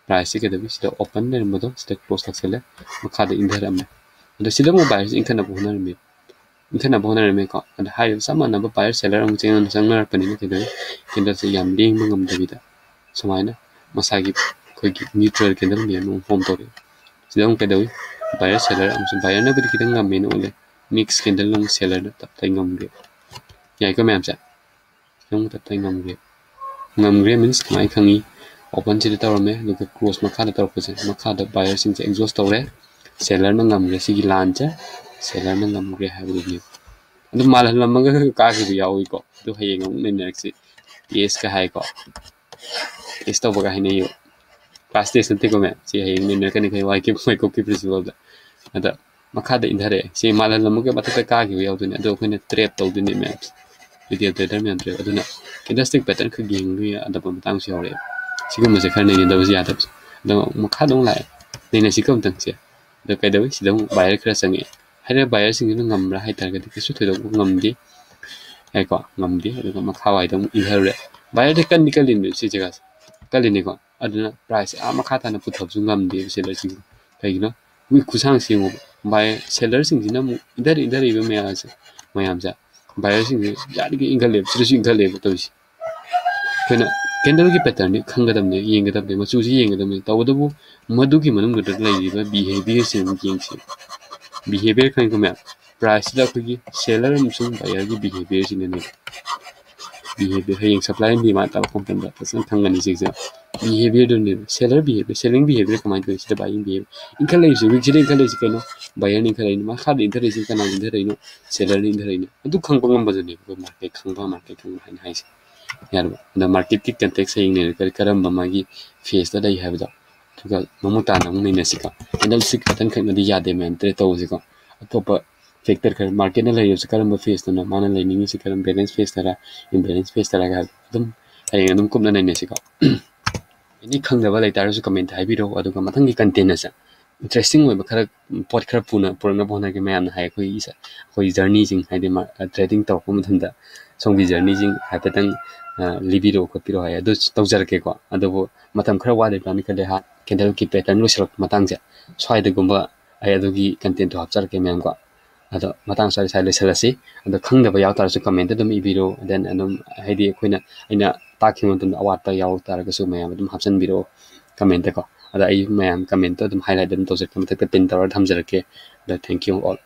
price ꯁꯦ ꯀꯩꯗꯧꯏ, ꯁꯤꯗ open ꯂꯩꯔꯝꯕꯗꯣ ꯁꯤꯗ close ꯂꯥꯛꯁꯜꯂꯦ, ꯃꯈꯥꯗ ꯏꯟꯊꯔꯛꯑꯝꯃꯦ꯫ ꯑꯗꯣ ꯁꯤꯗ ꯑꯃꯨꯛ buyer ꯁꯦ ꯏꯟꯈꯠꯅꯕ ꯍꯣꯠꯅꯔꯝꯃꯤ, ꯏꯟꯈꯠꯅꯕ ꯍꯣꯠꯅꯔꯝꯃꯤꯀꯣ꯫ ꯑꯗ ꯍꯥꯏꯔꯤꯕ ꯆꯞ ꯃꯥꯟꯅꯕ buyer seller ꯑꯃꯨꯛ ꯆꯪ-, ꯆꯪꯅꯔꯛꯄꯅꯤꯅ ꯀꯩꯗꯧꯏ, candle ꯁꯦ ꯌꯥꯝ ꯂꯦꯡꯕ ꯉꯝꯗꯕꯤꯗ ꯁꯨꯃꯥꯏꯅ ꯃꯁꯥꯒꯤ ꯑꯩꯈꯣꯏꯒꯤ neutral candle ꯃꯌꯥꯝ ꯑꯃ form ꯇꯧꯔꯛꯑꯦ꯫ ꯁꯤꯗ ꯑꯃꯨꯛ ꯀꯩꯗꯧꯏ, buyer seller ꯑꯃꯁꯨ, buyer ꯅꯕꯨꯗꯤ ꯈꯤꯇꯪ ꯉꯝꯃꯦꯅ ꯎꯠꯂꯦ, mix candle ꯑꯃꯨꯛ seller ꯅ ꯇꯞꯇꯥꯏ ꯉꯝꯈ꯭ꯔꯦ꯫ ꯌꯥꯏꯀꯣ ꯃꯌꯥꯝꯁꯦ? ꯈꯤꯇꯪ ꯇꯞꯇꯥꯏ ꯉꯝꯈ꯭ꯔꯦ꯫ ꯉꯝꯈ꯭ꯔꯦ means ꯀꯃꯥꯏꯅ ꯈꯪꯉꯤ? Open ꯁꯤꯗ ꯇꯧꯔꯝꯃꯦ, ꯑꯗꯨꯒ close ꯃꯈꯥꯗ ꯇꯧꯔꯛꯄꯁꯦ, ꯃꯈꯥꯗ buyer ꯁꯤꯡꯁꯦ exhaust ꯇꯧꯔꯦ, seller ꯅ ꯉꯝꯈ꯭ꯔꯦ꯫ ꯁꯤꯒꯤ ꯂꯥꯟꯁꯦ seller ꯅ ꯉꯝꯈ꯭ꯔꯦ ꯍꯥꯏꯕꯗꯨꯅꯦꯕ꯫ ꯑꯗꯨ ꯃꯥꯜꯍꯜꯂꯝꯃꯒ ꯀꯥꯈꯤꯕ ꯌꯥꯎꯏꯀꯣ꯫ ꯑꯗꯨ ꯍꯌꯦꯡ ꯑꯃꯨꯛ ꯅꯩꯅꯔꯛꯁꯤ꯫ Ace ꯀ ꯍꯥꯏꯀꯣ, ace ꯇꯧꯕꯒ ꯍꯥꯏꯅꯩꯌꯦꯕ꯫ Class test ꯅꯠꯇꯦꯀꯣ ꯃꯌꯥꯝ, ꯁꯤ ꯍꯌꯦꯡ ꯅꯩꯅꯔꯛꯀꯅꯤ ꯑꯩꯈꯣꯏ ꯋꯥꯏ ꯀꯦꯞ ꯋꯥꯏ ꯀꯣꯞꯀꯤ principle ꯗ꯫ ꯑꯗ ꯃꯈꯥꯗ ꯏꯟꯊꯔꯛꯑꯦ꯫ ꯁꯤ ꯃꯥꯜꯍꯜꯂꯝꯃꯒ ꯃꯊꯛꯇ ꯀꯥꯈꯤꯕ ꯌꯥꯎꯗꯣꯏꯅꯦ꯫ ꯑꯗꯣ ꯑꯩꯈꯣꯏꯅ trap ꯇꯧꯗꯣꯏꯅꯦ ꯃꯌꯥꯝꯁꯦ, retail trader ꯃꯌꯥꯝ trap꯫ ꯑꯗꯨꯅ candlestick pattern ꯈꯛ ꯌꯦꯡꯕ ꯌꯥꯗꯕ ꯃꯇꯥꯡꯁꯨ ꯌꯥꯎꯔꯛꯑꯦ꯫ ꯁꯤꯒꯨꯝꯕꯁꯦ ꯈꯔ ꯅꯩꯅꯗꯕꯁꯨ ꯌꯥꯗꯕꯁꯦ꯫ ꯑꯗꯣ ꯃꯈꯥꯗ ꯑꯃꯨꯛ ꯂꯥꯛꯑꯦ, ꯅꯩꯅꯁꯤꯀꯣ ꯑꯝꯇꯪ ꯁꯦ꯫ ꯑꯗꯣ ꯀꯩꯗꯧꯏ, ꯁꯤꯗ ꯑꯃꯨꯛ buyer ꯈꯔ ꯆꯪꯉꯛꯑꯦ꯫ ꯍꯥꯏꯔꯤꯕ buyer ꯁꯤꯡꯁꯤꯅ ꯉꯝꯕ꯭ꯔꯥ ꯍꯥꯏ ꯇꯥꯔꯒꯗꯤ ꯀꯩꯁꯨ ꯊꯣꯏꯗꯣꯛꯄ ꯉꯝꯗꯦ꯫ ꯍꯥꯏꯀꯣ, ꯉꯝꯗꯦ꯫ ꯑꯗꯨꯒ ꯃꯈꯥ ꯋꯥꯏꯗ ꯑꯃꯨꯛ ꯏꯟꯊꯔꯨꯔꯦ꯫ Buyerꯗꯤ ꯀꯟꯗꯤ ꯀꯜꯂꯤꯅꯦ ꯁꯤ ꯖꯒꯥꯁꯦ, ꯀꯜꯂꯤꯅꯦꯀꯣ꯫ ꯑꯗꯨꯅ price ꯑꯥ ꯃꯈꯥ ꯇꯥꯅ ꯄꯨꯊꯕꯁꯨ ꯉꯝꯗꯦꯕ sellerꯁꯤꯡꯁꯦ꯫ ꯀꯩꯒꯤꯅꯣ? Wick ꯈꯨꯁꯥꯡꯁꯦ ꯌꯦꯡꯉꯣꯕ꯫ Buyer, sellerꯁꯤꯡꯁꯤꯅ ꯑꯃꯨꯛ ꯏꯟꯊꯔ ꯏꯟꯊꯔꯛꯏꯕ ꯃꯌꯥꯝꯁꯦ, ꯃꯌꯥꯝꯁꯦ buyerꯁꯤꯡꯁꯦ ꯌꯥꯔꯤꯈꯩ ꯏꯟꯈꯠꯂꯦꯕ, ꯁꯤꯗꯁꯨ ꯏꯟꯈꯠꯂꯦꯕ ꯇꯧꯔꯤꯁꯦ꯫ ꯑꯩꯈꯣꯏꯅ candleꯒꯤ patternꯗꯤ ꯈꯪꯒꯗꯕꯅꯦ, ꯌꯦꯡꯒꯗꯕꯅꯦ, ꯃꯆꯨꯁꯤ ꯌꯦꯡꯒꯗꯕꯅꯦ꯫ ꯇꯧꯕꯇꯕꯨ ꯃꯗꯨꯒꯤ ꯃꯅꯨꯡꯗꯨꯗ ꯂꯩꯔꯤꯕ behaviorꯁꯦ ꯑꯃꯨꯛ ꯌꯦꯡꯁꯤ꯫ Behavior ꯈꯪꯉꯤꯀꯣ ꯃꯌꯥꯝ? Priceꯁꯤꯗ ꯑꯩꯈꯣꯏꯒꯤ seller ꯑꯃꯁꯨꯡ buyerꯒꯤ behaviorꯁꯤꯅꯅꯦ꯫ Behavior, ꯍꯌꯦꯡ supply and demand ꯇꯧꯔꯛꯄ ꯃꯇꯝꯗ ꯐꯖꯅ ꯈꯪꯒꯅꯤ ꯁꯤꯒꯤꯁꯦ꯫ Behaviorꯗꯨꯅꯦꯕ, seller behavior, selling behavior ꯀꯃꯥꯏꯅ ꯇꯧꯋꯤ, ꯁꯤꯗ buying behavior꯫ ꯏꯟꯈꯠꯂꯛꯏꯁꯦ, wickꯁꯤꯗ ꯏꯟꯈꯠꯂꯛꯏꯁꯦ ꯀꯩꯅꯣ? Buyerꯅ ꯏꯟꯈꯠꯂꯛꯏꯅꯦ꯫ ꯃꯈꯥꯗ ꯏꯟꯊꯔꯛꯏꯁꯦ ꯀꯅꯥꯅ ꯏꯟꯊꯔꯛꯏꯅꯣ? Sellerꯅ ꯏꯟꯊꯔꯛꯏꯅꯦ꯫ ꯑꯗꯨ ꯈꯪꯕ ꯉꯝꯕꯗꯨꯅꯦꯕ ꯑꯩꯈꯣꯏ market ꯈꯪꯕ, market ꯈꯪꯕ ꯍꯥꯏꯅ ꯍꯥꯏꯁꯦ꯫ ꯌꯥꯔꯕ? ꯑꯗ marketꯀꯤ context ꯍꯌꯦꯡ ꯅꯩꯅꯔꯒ ꯀꯔꯝꯕ ꯃꯥꯒꯤ phaseꯇ ꯂꯩ ꯍꯥꯏꯕꯗꯣ, ꯑꯗꯨꯒ ꯃꯃꯨꯠ ꯇꯥꯅ ꯑꯃꯨꯛ ꯅꯩꯅꯁꯤꯀꯣ꯫ Candlestick pattern ꯈꯛꯅꯗꯤ ꯌꯥꯗꯦ ꯃꯌꯥꯝ trade ꯇꯧꯕꯁꯤꯀꯣ꯫ ꯑꯇꯣꯞꯄ factor ꯈꯔ, marketꯅ ꯂꯩꯔꯤꯕꯁꯤ ꯀꯔꯝꯕ phaseꯇꯅꯣ, ꯃꯥꯅ ꯂꯩꯅꯤꯡꯉꯤꯁꯤ ꯀꯔꯝꯕ balance phaseꯇꯔ, imbalance phaseꯇꯔ ꯍꯥꯏꯕꯗꯣ ꯑꯗꯨꯝ ꯍꯌꯦꯡ ꯑꯗꯨꯝ ꯀꯨꯞꯅ ꯅꯩꯅꯁꯤꯀꯣ꯫ Any ꯈꯪꯗꯕ ꯂꯩꯇꯥꯔꯁꯨ comment ꯍꯥꯏꯕꯤꯔꯛꯑꯣ, ꯑꯗꯨꯒ ꯃꯊꯪꯒꯤ contentꯅꯁꯦ interesting ꯑꯣꯏꯕ ꯈꯔ, ꯄꯣꯠ ꯈꯔ ꯄꯨꯅ, ꯄꯨꯔꯛꯅꯕ ꯍꯣꯠꯅꯒꯦ꯫ ꯃꯌꯥꯝꯅ ꯍꯥꯏ ꯑꯩꯈꯣꯏꯒꯤ ꯏꯁ-, ꯑꯩꯈꯣꯏꯒꯤ journeyꯁꯤꯡ, ꯍꯥꯏꯗꯤ ꯃꯥ-, trading ꯇꯧꯔꯛꯄ ꯃꯇꯝꯗ ꯁꯣꯝꯒꯤ journeyꯁꯤꯡ ꯍꯥꯏꯐꯦꯠꯇꯪ, ꯑ, ꯂꯤꯕꯤꯔꯛꯑꯣ ꯈꯣꯠꯄꯤꯔꯛꯑꯣ ꯍꯥꯏ, ꯑꯗꯨ ꯇꯧꯖꯔꯛꯀꯦꯀꯣ꯫ ꯑꯗꯨꯕꯨ ꯃꯇꯝ ꯈꯔ ꯋꯥꯠꯂꯤꯕ꯭ꯔꯥꯅ ꯈꯜꯂꯦ, ꯍꯥ, candleꯒꯤ pattern ꯂꯣꯏꯁꯤꯜꯂꯛꯄ ꯃꯇꯥꯡꯁꯦ, ꯁ꯭ꯋꯥꯏꯗꯀꯨꯝꯕ ꯑꯩ ꯑꯗꯨꯒꯤ contentꯇꯣ ꯍꯥꯞꯆꯔꯛꯀꯦ ꯃꯌꯥꯝꯀꯣ꯫ ꯑꯗꯣ ꯃꯇꯥꯡ ꯁ꯭ꯋꯥꯏꯗ, ꯁ꯭ꯋꯥꯏꯗ ꯂꯣꯏꯁꯤꯜꯂꯁꯤ꯫ ꯑꯗꯣ ꯈꯪꯗꯕ ꯌꯥꯎ ꯇꯥꯔꯁꯨ commentꯇ ꯑꯗꯨꯝ ꯏꯕꯤꯔꯣ, then ꯑꯗꯨꯝ ꯍꯥꯏꯗꯤ ꯑꯩꯈꯣꯏꯅ, ꯑꯩꯅ ꯇꯥꯛꯈꯤꯕ ꯃꯇꯝꯗ ꯑꯋꯥꯠꯄ ꯌꯥꯎ ꯇꯥꯔꯒꯁꯨ ꯃꯌꯥꯝ ꯑꯗꯨꯝ ꯍꯥꯞꯆꯤꯟꯕꯤꯔꯛꯑꯣ commentꯇꯀꯣ꯫ ꯑꯗ ꯑꯩ ꯃꯌꯥꯝ commentꯇꯣ ꯑꯗꯨꯝ highlight ꯑꯗꯨꯝ ꯇꯧꯖꯔꯛꯀꯦ, ꯃꯊꯛꯇ pin ꯇꯧꯔꯒ ꯊꯝꯖꯔꯛꯀꯦ꯫ ꯑꯗ thank you all꯫